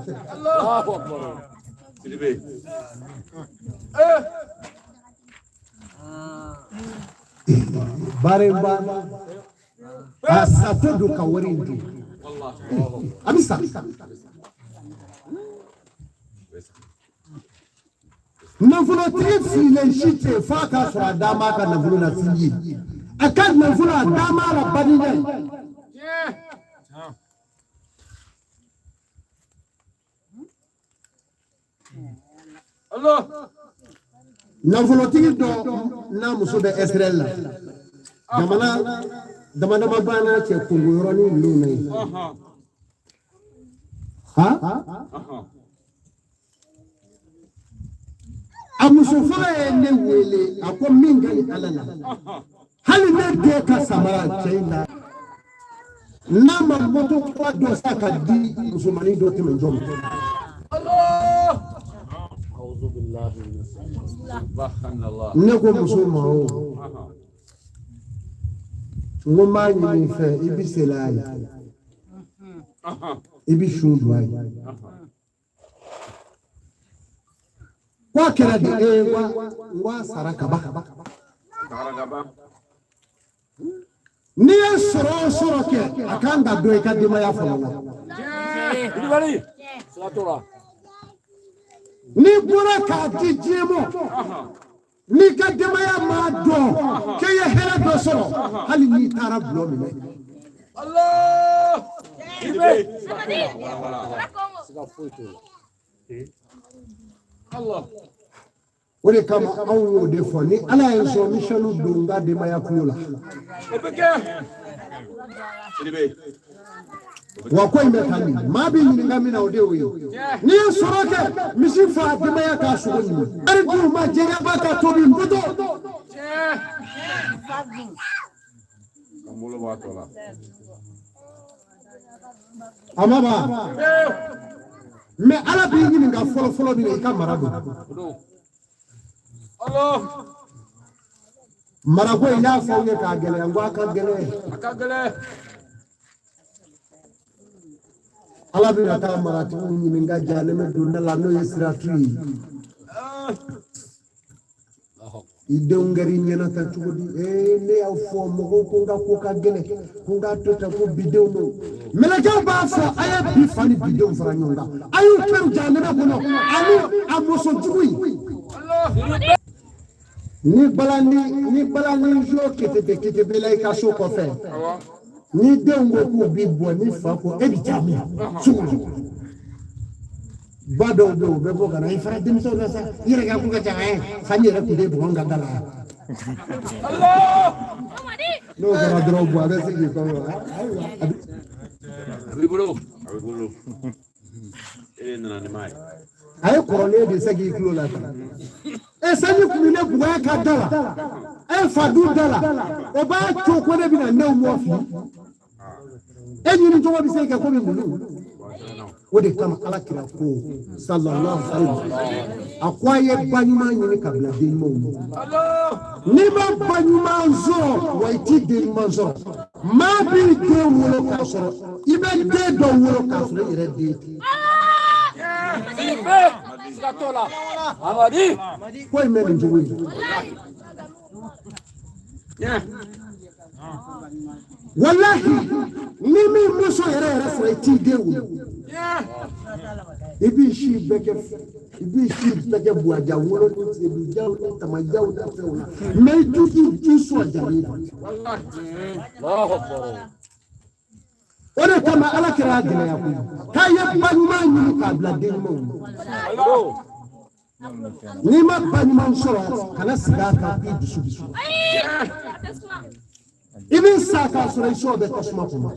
Baara in banna. A satɔ don ka wari in dun. A bɛ sa. Nafolotigi fililen si tɛ yen f'a k'a sɔrɔ a da b'a ka nafolo la sinji. A ka nafolo a da b'a la badenya ye. Nafolotigi dɔ n'a muso bɛ Israël la, jamana dama dama b'an n'a cɛ Kongo yɔrɔnin ninnu na yen. Ha? A muso fɔlɔ ye ne wele, a ko min ka ɲi Ala la, hali ne den ka samara cɛ in na, n'a ma moto kura dɔ san ka di musomannin dɔ tɛmɛntɔ ma. Ne ko muso ma o, n ko n b'a ɲini i fɛ, i bɛ seli a ye, i bɛ sun don a ye. Ko a kɛra di ee n ko a sara kaban. N'i ye sɔrɔ o sɔrɔ kɛ a kan ka dɔn i ka denbaya fɔlɔ la. N'i bɔra k'a di diɲɛ ma, n'i ka denbaya m'a dɔn k'e ye hɛrɛ dɔ sɔrɔ, hali n'i taara gulɔ minɛ. O de kama anw y'o de fɔ, ni Ala ye sɔn misɛnw don n ka denbaya kulo la. Wa ko in bɛ tan de, maa b'i ɲininka min na o de y'o ye. N'i ye sɔrɔ kɛ, misi fa denbaya k'a sogo ɲimi. Wari d'u ma jɛgɛba ka tobi n bɔtɔ. A ma ban. Mais Ala b'i ɲininka fɔlɔ fɔlɔ min na, i ka mara don. Marako in y'a fɔ aw ye k'a gɛlɛya, n ko a ka gɛlɛn. Ala bɛna taa maratigiw ɲininka jahanɛmɛ donda la, n'o ye siratu ye. I denw kɛra i ɲɛna tan cogo di? Ee, ne y'a fɔ mɔgɔw ko n ka ko ka gɛlɛn, ko n k'a to tan, ko bidenw don. Mɛlɛkɛw b'a fɔ a ye bi fa ni bidenw fara ɲɔgɔn kan, a y'u kɛr'u jahanɛmɛ kɔnɔ ani a muso jugu in. Ni balani zo ketebe ketebe la i ka so kɔfɛ, ni denw ko k'u bi bɔ, ni fa ko e bi taa min sugu la, ba dɔw bɛ yen u bɛ bɔ ka na i fara denmisɛnw na sa, i yɛrɛ ka ko ka ca ɛ sanji yɛrɛ tun tɛ bugɔ n ka da la yan. N'o kɛra dɔrɔn bɔ a bɛ se k'i kɔrɔ. Ayiwa a b'i bolo, a b'i bolo. E nana ni maa ye. A ye kɔrɔlen de se k'i tulo la tan. E sanji kun bɛ ne bugɔ e ka da la, e fa du da la, o b'a to ko ne bɛna ne mɔ fili. E ɲini cogo bɛ se ka kɛ komi ninnu. O de kama Ala kira ko sallallahu alaihi wa sallam, a ko a ye ba ɲuman ɲini ka bila den ɲumanw ɲɛ. N'i ma ba ɲuman sɔrɔ, wa i ti den ɲuman sɔrɔ. Maa b'i den wolo k'a sɔrɔ i bɛ den dɔ wolo k'a sɔrɔ i yɛrɛ den tɛ. Ko in bɛ nin cogo in. Walahi, ni min muso yɛrɛ yɛrɛ sɔrɔ, i t'i den wolo. I b'i si bɛɛ kɛ, i b'i si bɛɛ kɛ buwaja wolo ni sedujaw ni tamajaw ni fɛnw na, mais i t'u i sɔn jalen don. O de kama Ala kira y'a gɛlɛya koyi, k'a ye ba ɲuman ɲini k'a bila den ɲumanw ɲɛ. N'i ma ba ɲuman sɔrɔ, kana sigi a kan k'i dusu bɛ suma. I bɛ sa k'a sɔrɔ i sɔ bɛ tasuma kɔnɔ.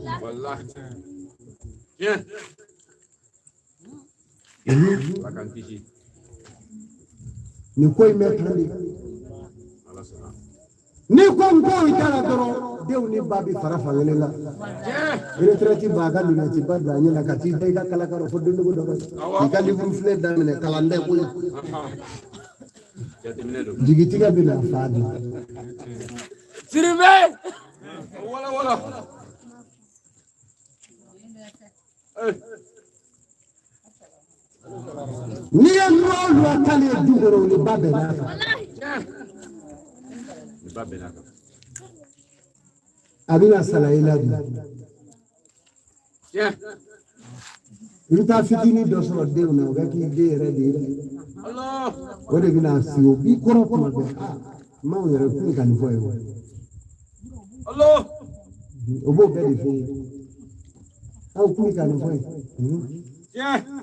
Nin ko in bɛ tan de. N'i ko n ko i da la dɔrɔn, denw ni ba bɛ fara fan kelen kan. Retraite b'a ka lunette ba don a ɲɛ la ka t'i da i ka kalakɔrɔ fo dondogo dɔ k'i ka livre filɛ daminɛ kalan tɛ koyi. Jigitigɛ bɛ na fa di. Siribe! Wala wala. N'i ye loi o loi talen ye du kɔnɔ, o ni ba bɛnn'a kan. A bɛna sala i la bi. I bɛ taa fitinin dɔ sɔrɔ denw na, o bɛ k'i den yɛrɛ de ye. O de bɛna sigi, o b'i kɔrɔ tuma bɛɛ. Aa, maaw yɛrɛ kun ka nin fɔ ye o. O b'o bɛɛ de f'i ye. Aw kun ka nin fɔ ye.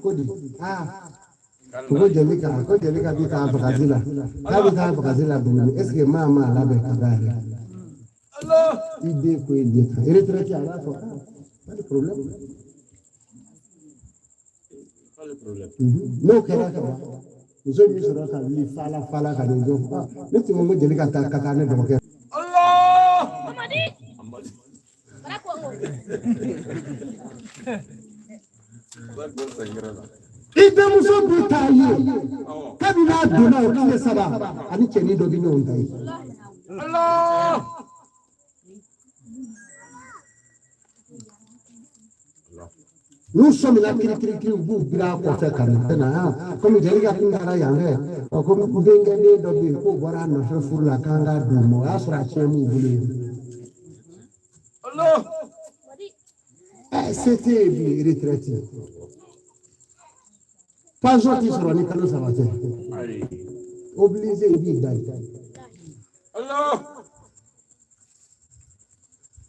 Ko di? Aa, ko Jelika, ko Jelika bɛ taa vacances la. K'a bɛ taa vacances la Buguni. Est ce que maa m'a labɛn ka taa yɛrɛ? I den ko ye den kan. Retraite a b'a fɔ, ah, pas de problème. N'o kɛra ka ban, muso min sɔrɔ ka wuli fala fala ka nin jɔ, ne tun ko Jelika taa ka taa ne dɔgɔkɛ. I denmuso bɛ taa ye kabini a donna o tile saba ani cɛnin dɔ bɛ ɲɔgɔn ta ye. N'u sɔmina kirikirikiri, u b'u biri a kɔfɛ ka na bɛ na komi Jelika kun taara yan fɛ, ko n denkɛ den dɔ bɛ yen k'o bɔra a nɔfɛ furu la k'an k'a d'u ma, o y'a sɔrɔ a tiɲɛ m'u bolo yen. Ɛ se tɛ yen bi, retraite pension t'i sɔrɔ ni kalo 3 tɛ, obligé i b'i da yen.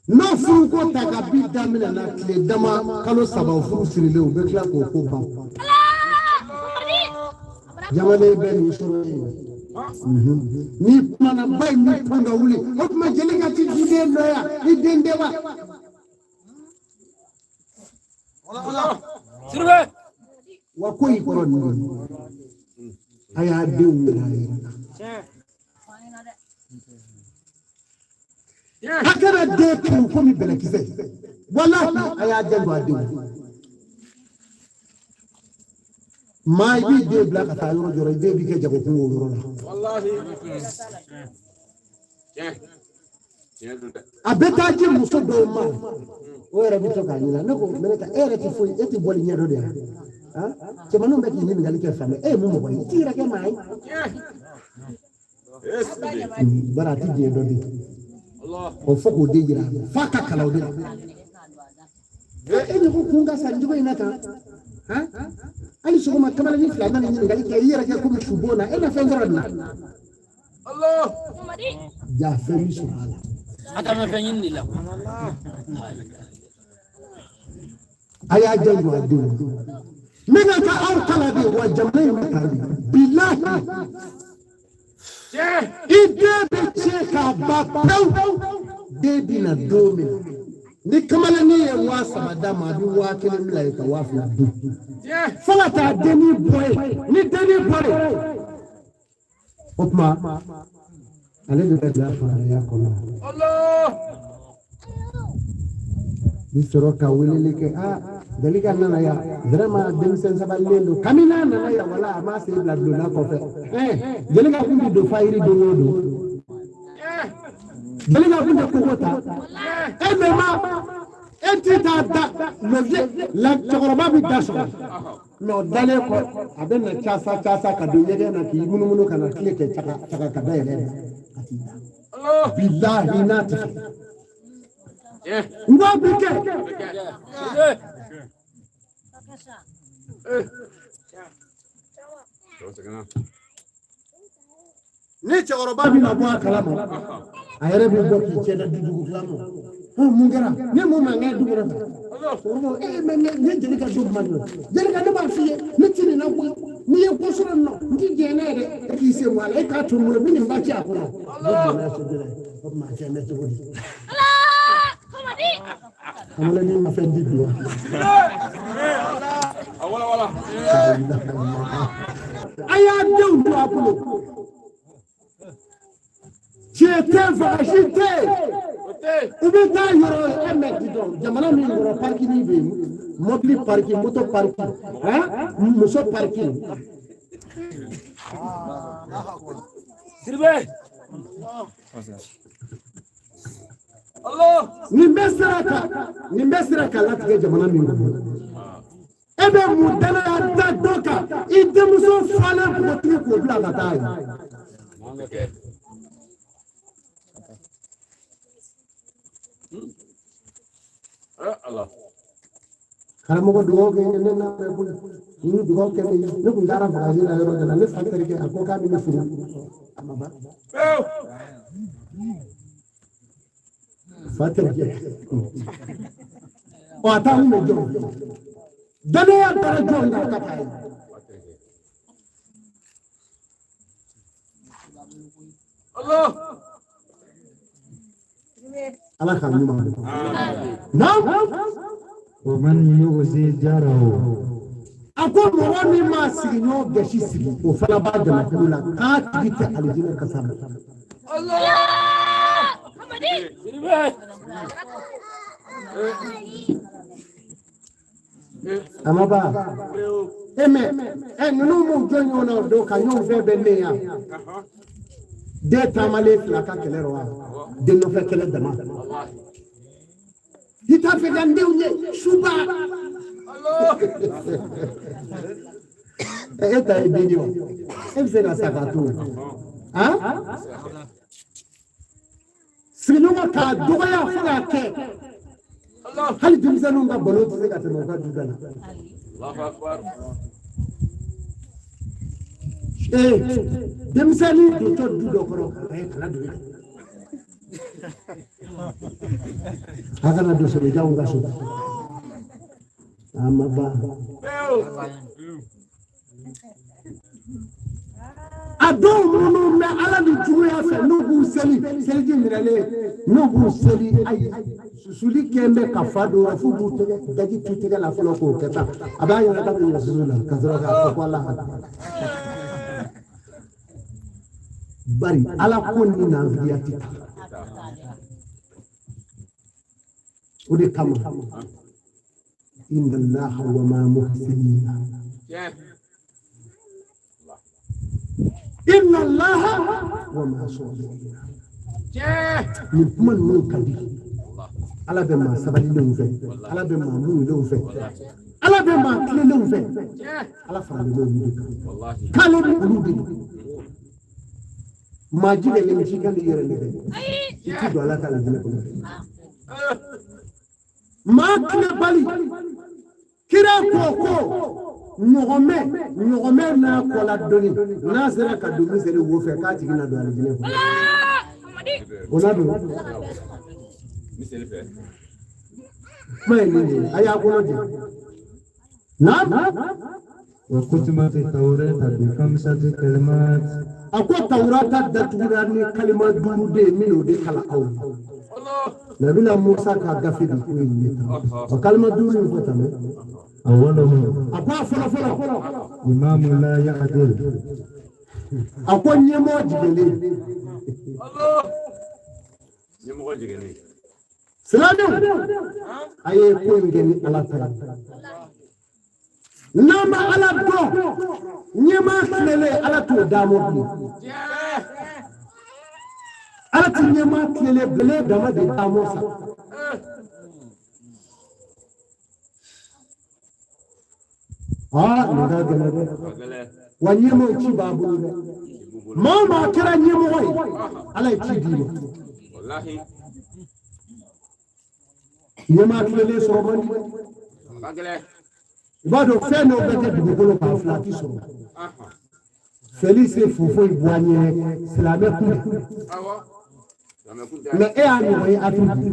N'o furuko ta ka bi daminɛ na tile dama kalo 3 furu sirilen, u bɛ tila k'o ko ban. Jamana bɛ nin sɔrɔ yen. N'i kumana ba in b'i pan ka wuli, o tuma Jelika ti duden dɔ yan, i den tɛ wa? Wa ko in kɔrɔ nin ye, a y'a denw yira a yɛrɛ la. A kana den turu komi bɛlɛkisɛ, walahi a y'a janto a denw. Maa i b'i den bila ka taa yɔrɔ jɔrɔ, i den b'i kɛ jagokun o yɔrɔ la. A bɛ taa di muso dɔw ma, o yɛrɛ bɛ to k'a ɲininka. Ne ko mɛnɛ e yɛrɛ tɛ foyi, e tɛ bɔli ɲɛ dɔ de yan. Cɛmaninw bɛ k'i ɲininkali kɛ fan bɛɛ, e ye mun mɔgɔ ye, i t'i yɛrɛ kɛ maa ye. Bari a ti diɲɛ dɔ di. O fo k'o de yira a la, f'a ka kalan o de la. E ɲɔgɔn kun ka sa nin cogo in na tan, hali sɔgɔma kamalennin 2 nana ɲininkali kɛ, i yɛrɛ kɛ komi subon na, e na fɛn sɔrɔ nin na. Ja fɛn bi sɔrɔ a la. A ka fɛn ɲini de la. A y'a janto a denw. N bɛ ka aw kalan de, wa jamana in bɛ tan de. Bilahi. I den bɛ tiɲɛ k'a ban pewu. Den bɛ na don min na, ni kamalennin ye 3000 d'a ma, a bɛ 1000 bila yen ka 2000 dun. Fo ka taa dennin bɔ yen, ni dennin bɔra yen, o tuma ale de bɛ bila faamaya kɔnɔ. Bi sɔrɔ ka weleli kɛ, aa Jalika nana yan, vraiment denmisɛn sabalilen don. Kabini n'a nana yan, wala a m'a sen bila bulonda kɔfɛ. Jalika kun bɛ don fayiri don o don. Jalika kun tɛ koko ta. E mɛ ma e ti taa da lɔfiyɛ la, cɛkɔrɔba bɛ da sɔgɔ. Mɛ o dalen kɔ, a bɛ na casa casa ka don ɲɛgɛn na k'i munumunu ka na tile kɛ caga caga ka da yɛlɛ ka t'i da. Bilahi n'a tɛ fɛ. N ko bi kɛ. Ni cɛkɔrɔba bɛna bɔ a kalama, a yɛrɛ bɛ bɔ k'i cɛ da dugu tilama. Mun kɛra? Ne mun mankan ye du kɔnɔ tan? Cɛkɔrɔba, e mɛ ne Jelika du kuma jumɛn? Jelika ne b'a f'i ye, ne ti nin na koyi. N'i ye ko sɔrɔ nin nɔ, n ti jɛn n'a ye dɛ. E k'i sen bɔ a la, e k'a to n bolo, n bɛ nin ba ci a kɔnɔ. Ne donna so de la, o tuma a kɛ n bɛ cogo di? Kamalennin ma fɛn di bi wa? A y'a denw to a bolo. Tiɲɛ tɛ, fagasi tɛ. U bɛ taa yɔrɔ e mɛ di dɔn jamana min kɔnɔ, parking bɛ yen, mobili parking, moto parking, muso parking. Siribe. Nin bɛ sira kan, nin bɛ sira kan latigɛ jamana min kɔnɔ. E bɛ mun danaya da dɔ kan, i denmuso falen npogotigi k'o bila ka taa yen. Karamɔgɔ dugawu kɛ ne n'a bɛ bolo ni dugawu kɛ ne ye, ne kun taara vacance la yɔrɔ dɔ la, ne fa terikɛ a ko k'a bɛ ne furu, a ma ban. Fa terikɛ ɔ a taa kun bɛ jɔn danaya taara jɔn kan ka taa yen. Ala ka ɲuman naam. Wa man yu'zi jarahu. A ko mɔgɔ min m'a sigiɲɔgɔn gasi sigi, o fana b'a jamakulu la, k'a tigi tɛ alijinɛ kasa mɛn. A ma ban e mɛ ɛ ninnu m'u jɔ ɲɔgɔn na o don ka ɲɔgɔn fɛn bɛɛ ne yan. Den taamalen fila ka kɛlɛ rɔ wa, den nɔfɛ kɛlɛ dama. I t'a fɛ ka n denw ye suba. E ta ye den ye wa? E bɛ se ka sa k'a to o? Han? Sigiɲɔgɔn k'a dɔgɔya fo k'a kɛ hali denmisɛnninw ka balo tɛ se ka tɛmɛ u ka du da la. Ee, denmisɛnnin dontɔ du dɔ kɔnɔ, a kana don yen. A kana don sogojanw ka so. A ma ban. A dɔw minnu bɛ Ala ni juguya fɛ, n'u b'u seli seliji minɛlen, n'u b'u seli, ayi, susuli kɛn bɛ ka fa don f'u b'u tɛgɛ daji tu tɛgɛ la fɔlɔ k'o kɛ tan. A b'a ɲɛna k'a bɛ ɲɛ susu la ka sɔrɔ k'a fɔ ko Ala hakɛ. Bari Ala ko ni nafigiya tɛ taa. O de kama inna Allaha wa ma muhsinina, inna Allaha wa ma sabirina. Nin kuma ninnu ka di. Ala bɛ maa sabalilenw fɛ, Ala bɛ maa muɲulenw fɛ, Ala bɛ maa tilenlenw fɛ. Ala faralen bɛ olu de kan, k'ale bɛ olu de don. Maa jigɛlen ci kan yɛrɛ nɛgɛ, i ti don Ala ka alijinɛ kɔnɔ. Maa tilebali, kira ko ɲɔgɔmɛ ɲɔgɔmɛ n'a kɔla dɔnni n'a sera ka don miseli wo fɛ, k'a tigi na don alijinɛ kɔnɔ. O na don kuma ye nin de ye, a y'a kɔnɔ di. Naam. Wa kutimati tawrata bi khamsati kalimat. A ko tawurata datugura ni kalima 5 de ye, min o de kalan aw ye. Nabila Musa ka gafe de ko ye nin ye tan. O kalima 5 in fɔ tan dɛ. Awwaluhu. A ko a fɔlɔ fɔlɔ. Imamu la ya'dil. A ko ɲɛmɔgɔ jigilen. Ɲɛmɔgɔ jigilen. Silamɛw, a ye ko in kɛ ni Ala ta ye. N'an ma Ala dɔn, ɲɛmaa tilelen Ala t'o d'a ma bilen. Ala ti ɲɛmaa tilelen bilen dama de d'a ma sa. Aa, nin ka gɛlɛn dɛ. Wa ɲɛmaaw ci b'a bolo dɛ. Maa o maa kɛra ɲɛmɔgɔ ye, Ala ye ci d'i ma. Ɲɛmaa tilelen sɔrɔ man di dɛ. I b'a dɔn fɛn dɔw bɛ kɛ dugukolo kan, fila ti sɔrɔ. Félix Houphouët-Boigny silamɛ kun don. Mais e y'a ɲɔgɔn ye Afiriki.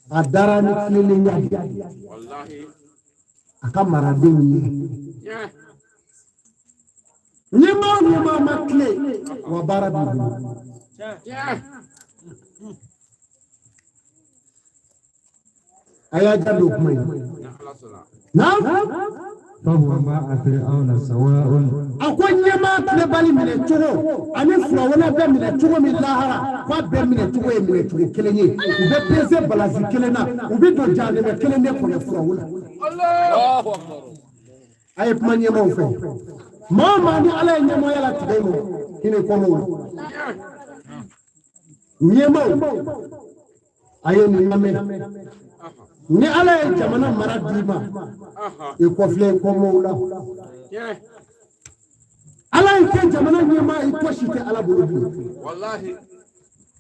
A dara ni tilennenya de ye. A ka maradenw ye. Ɲɛmaa o ɲɛmaa ma tilen, wa baara b'i bolo. A y'a janto kuma in na. Fahuwa ma'a fir'auna sawa'un. A ko ɲɛmaa tilebali minɛ cogo ani furawuna bɛ minɛ cogo min lahara, k'a bɛɛ minɛ cogo ye minɛ cogo kelen ye. U bɛ pese balasi kelen na, u bɛ don jahanɛmɛ kelen de kɔnɔ furawuna. A ye kuma ɲɛmaaw fɛ. Maa o maa ni Ala ye ɲɛmaaya latigɛ i ma, hinɛ kɔmɔw la. Ɲɛmaaw, a ye nin lamɛn. Ni Ala ye jamana mara d'i ma, i kɔfilɛ i kɔmɔw la. Ala y'i kɛ jamana ɲɛmaa, i tɔ si tɛ Ala bolo bilen.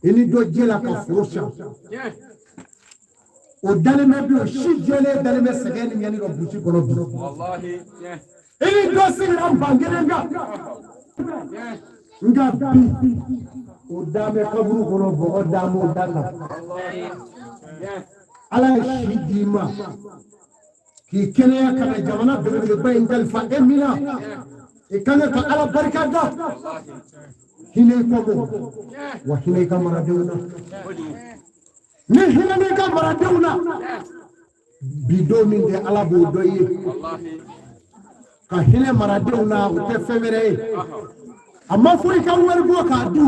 I ni dɔ jɛla ka foro san, o dalen bɛ bi, o si jɛlen dalen bɛ sɛgɛn ni ɲani ka burusi kɔnɔ bi. I ni dɔ sigira ban kelen kan, nka bi o da bɛ kaburu kɔnɔ, bɔgɔ da m'o da kan. Ala ye si d'i ma k'i kɛnɛya ka na jamana belebeleba in kalifa e min na, i kan ka Ala barika da. Hinɛ i kɔmɔ, wa hinɛ i ka maradenw na. Ni hinɛ n'i ka maradenw na, bi don min tɛ Ala b'o dɔn i ye. Ka hinɛ maradenw na, o tɛ fɛn wɛrɛ ye. A ma fɔ i ka wari bɔ k'a dun.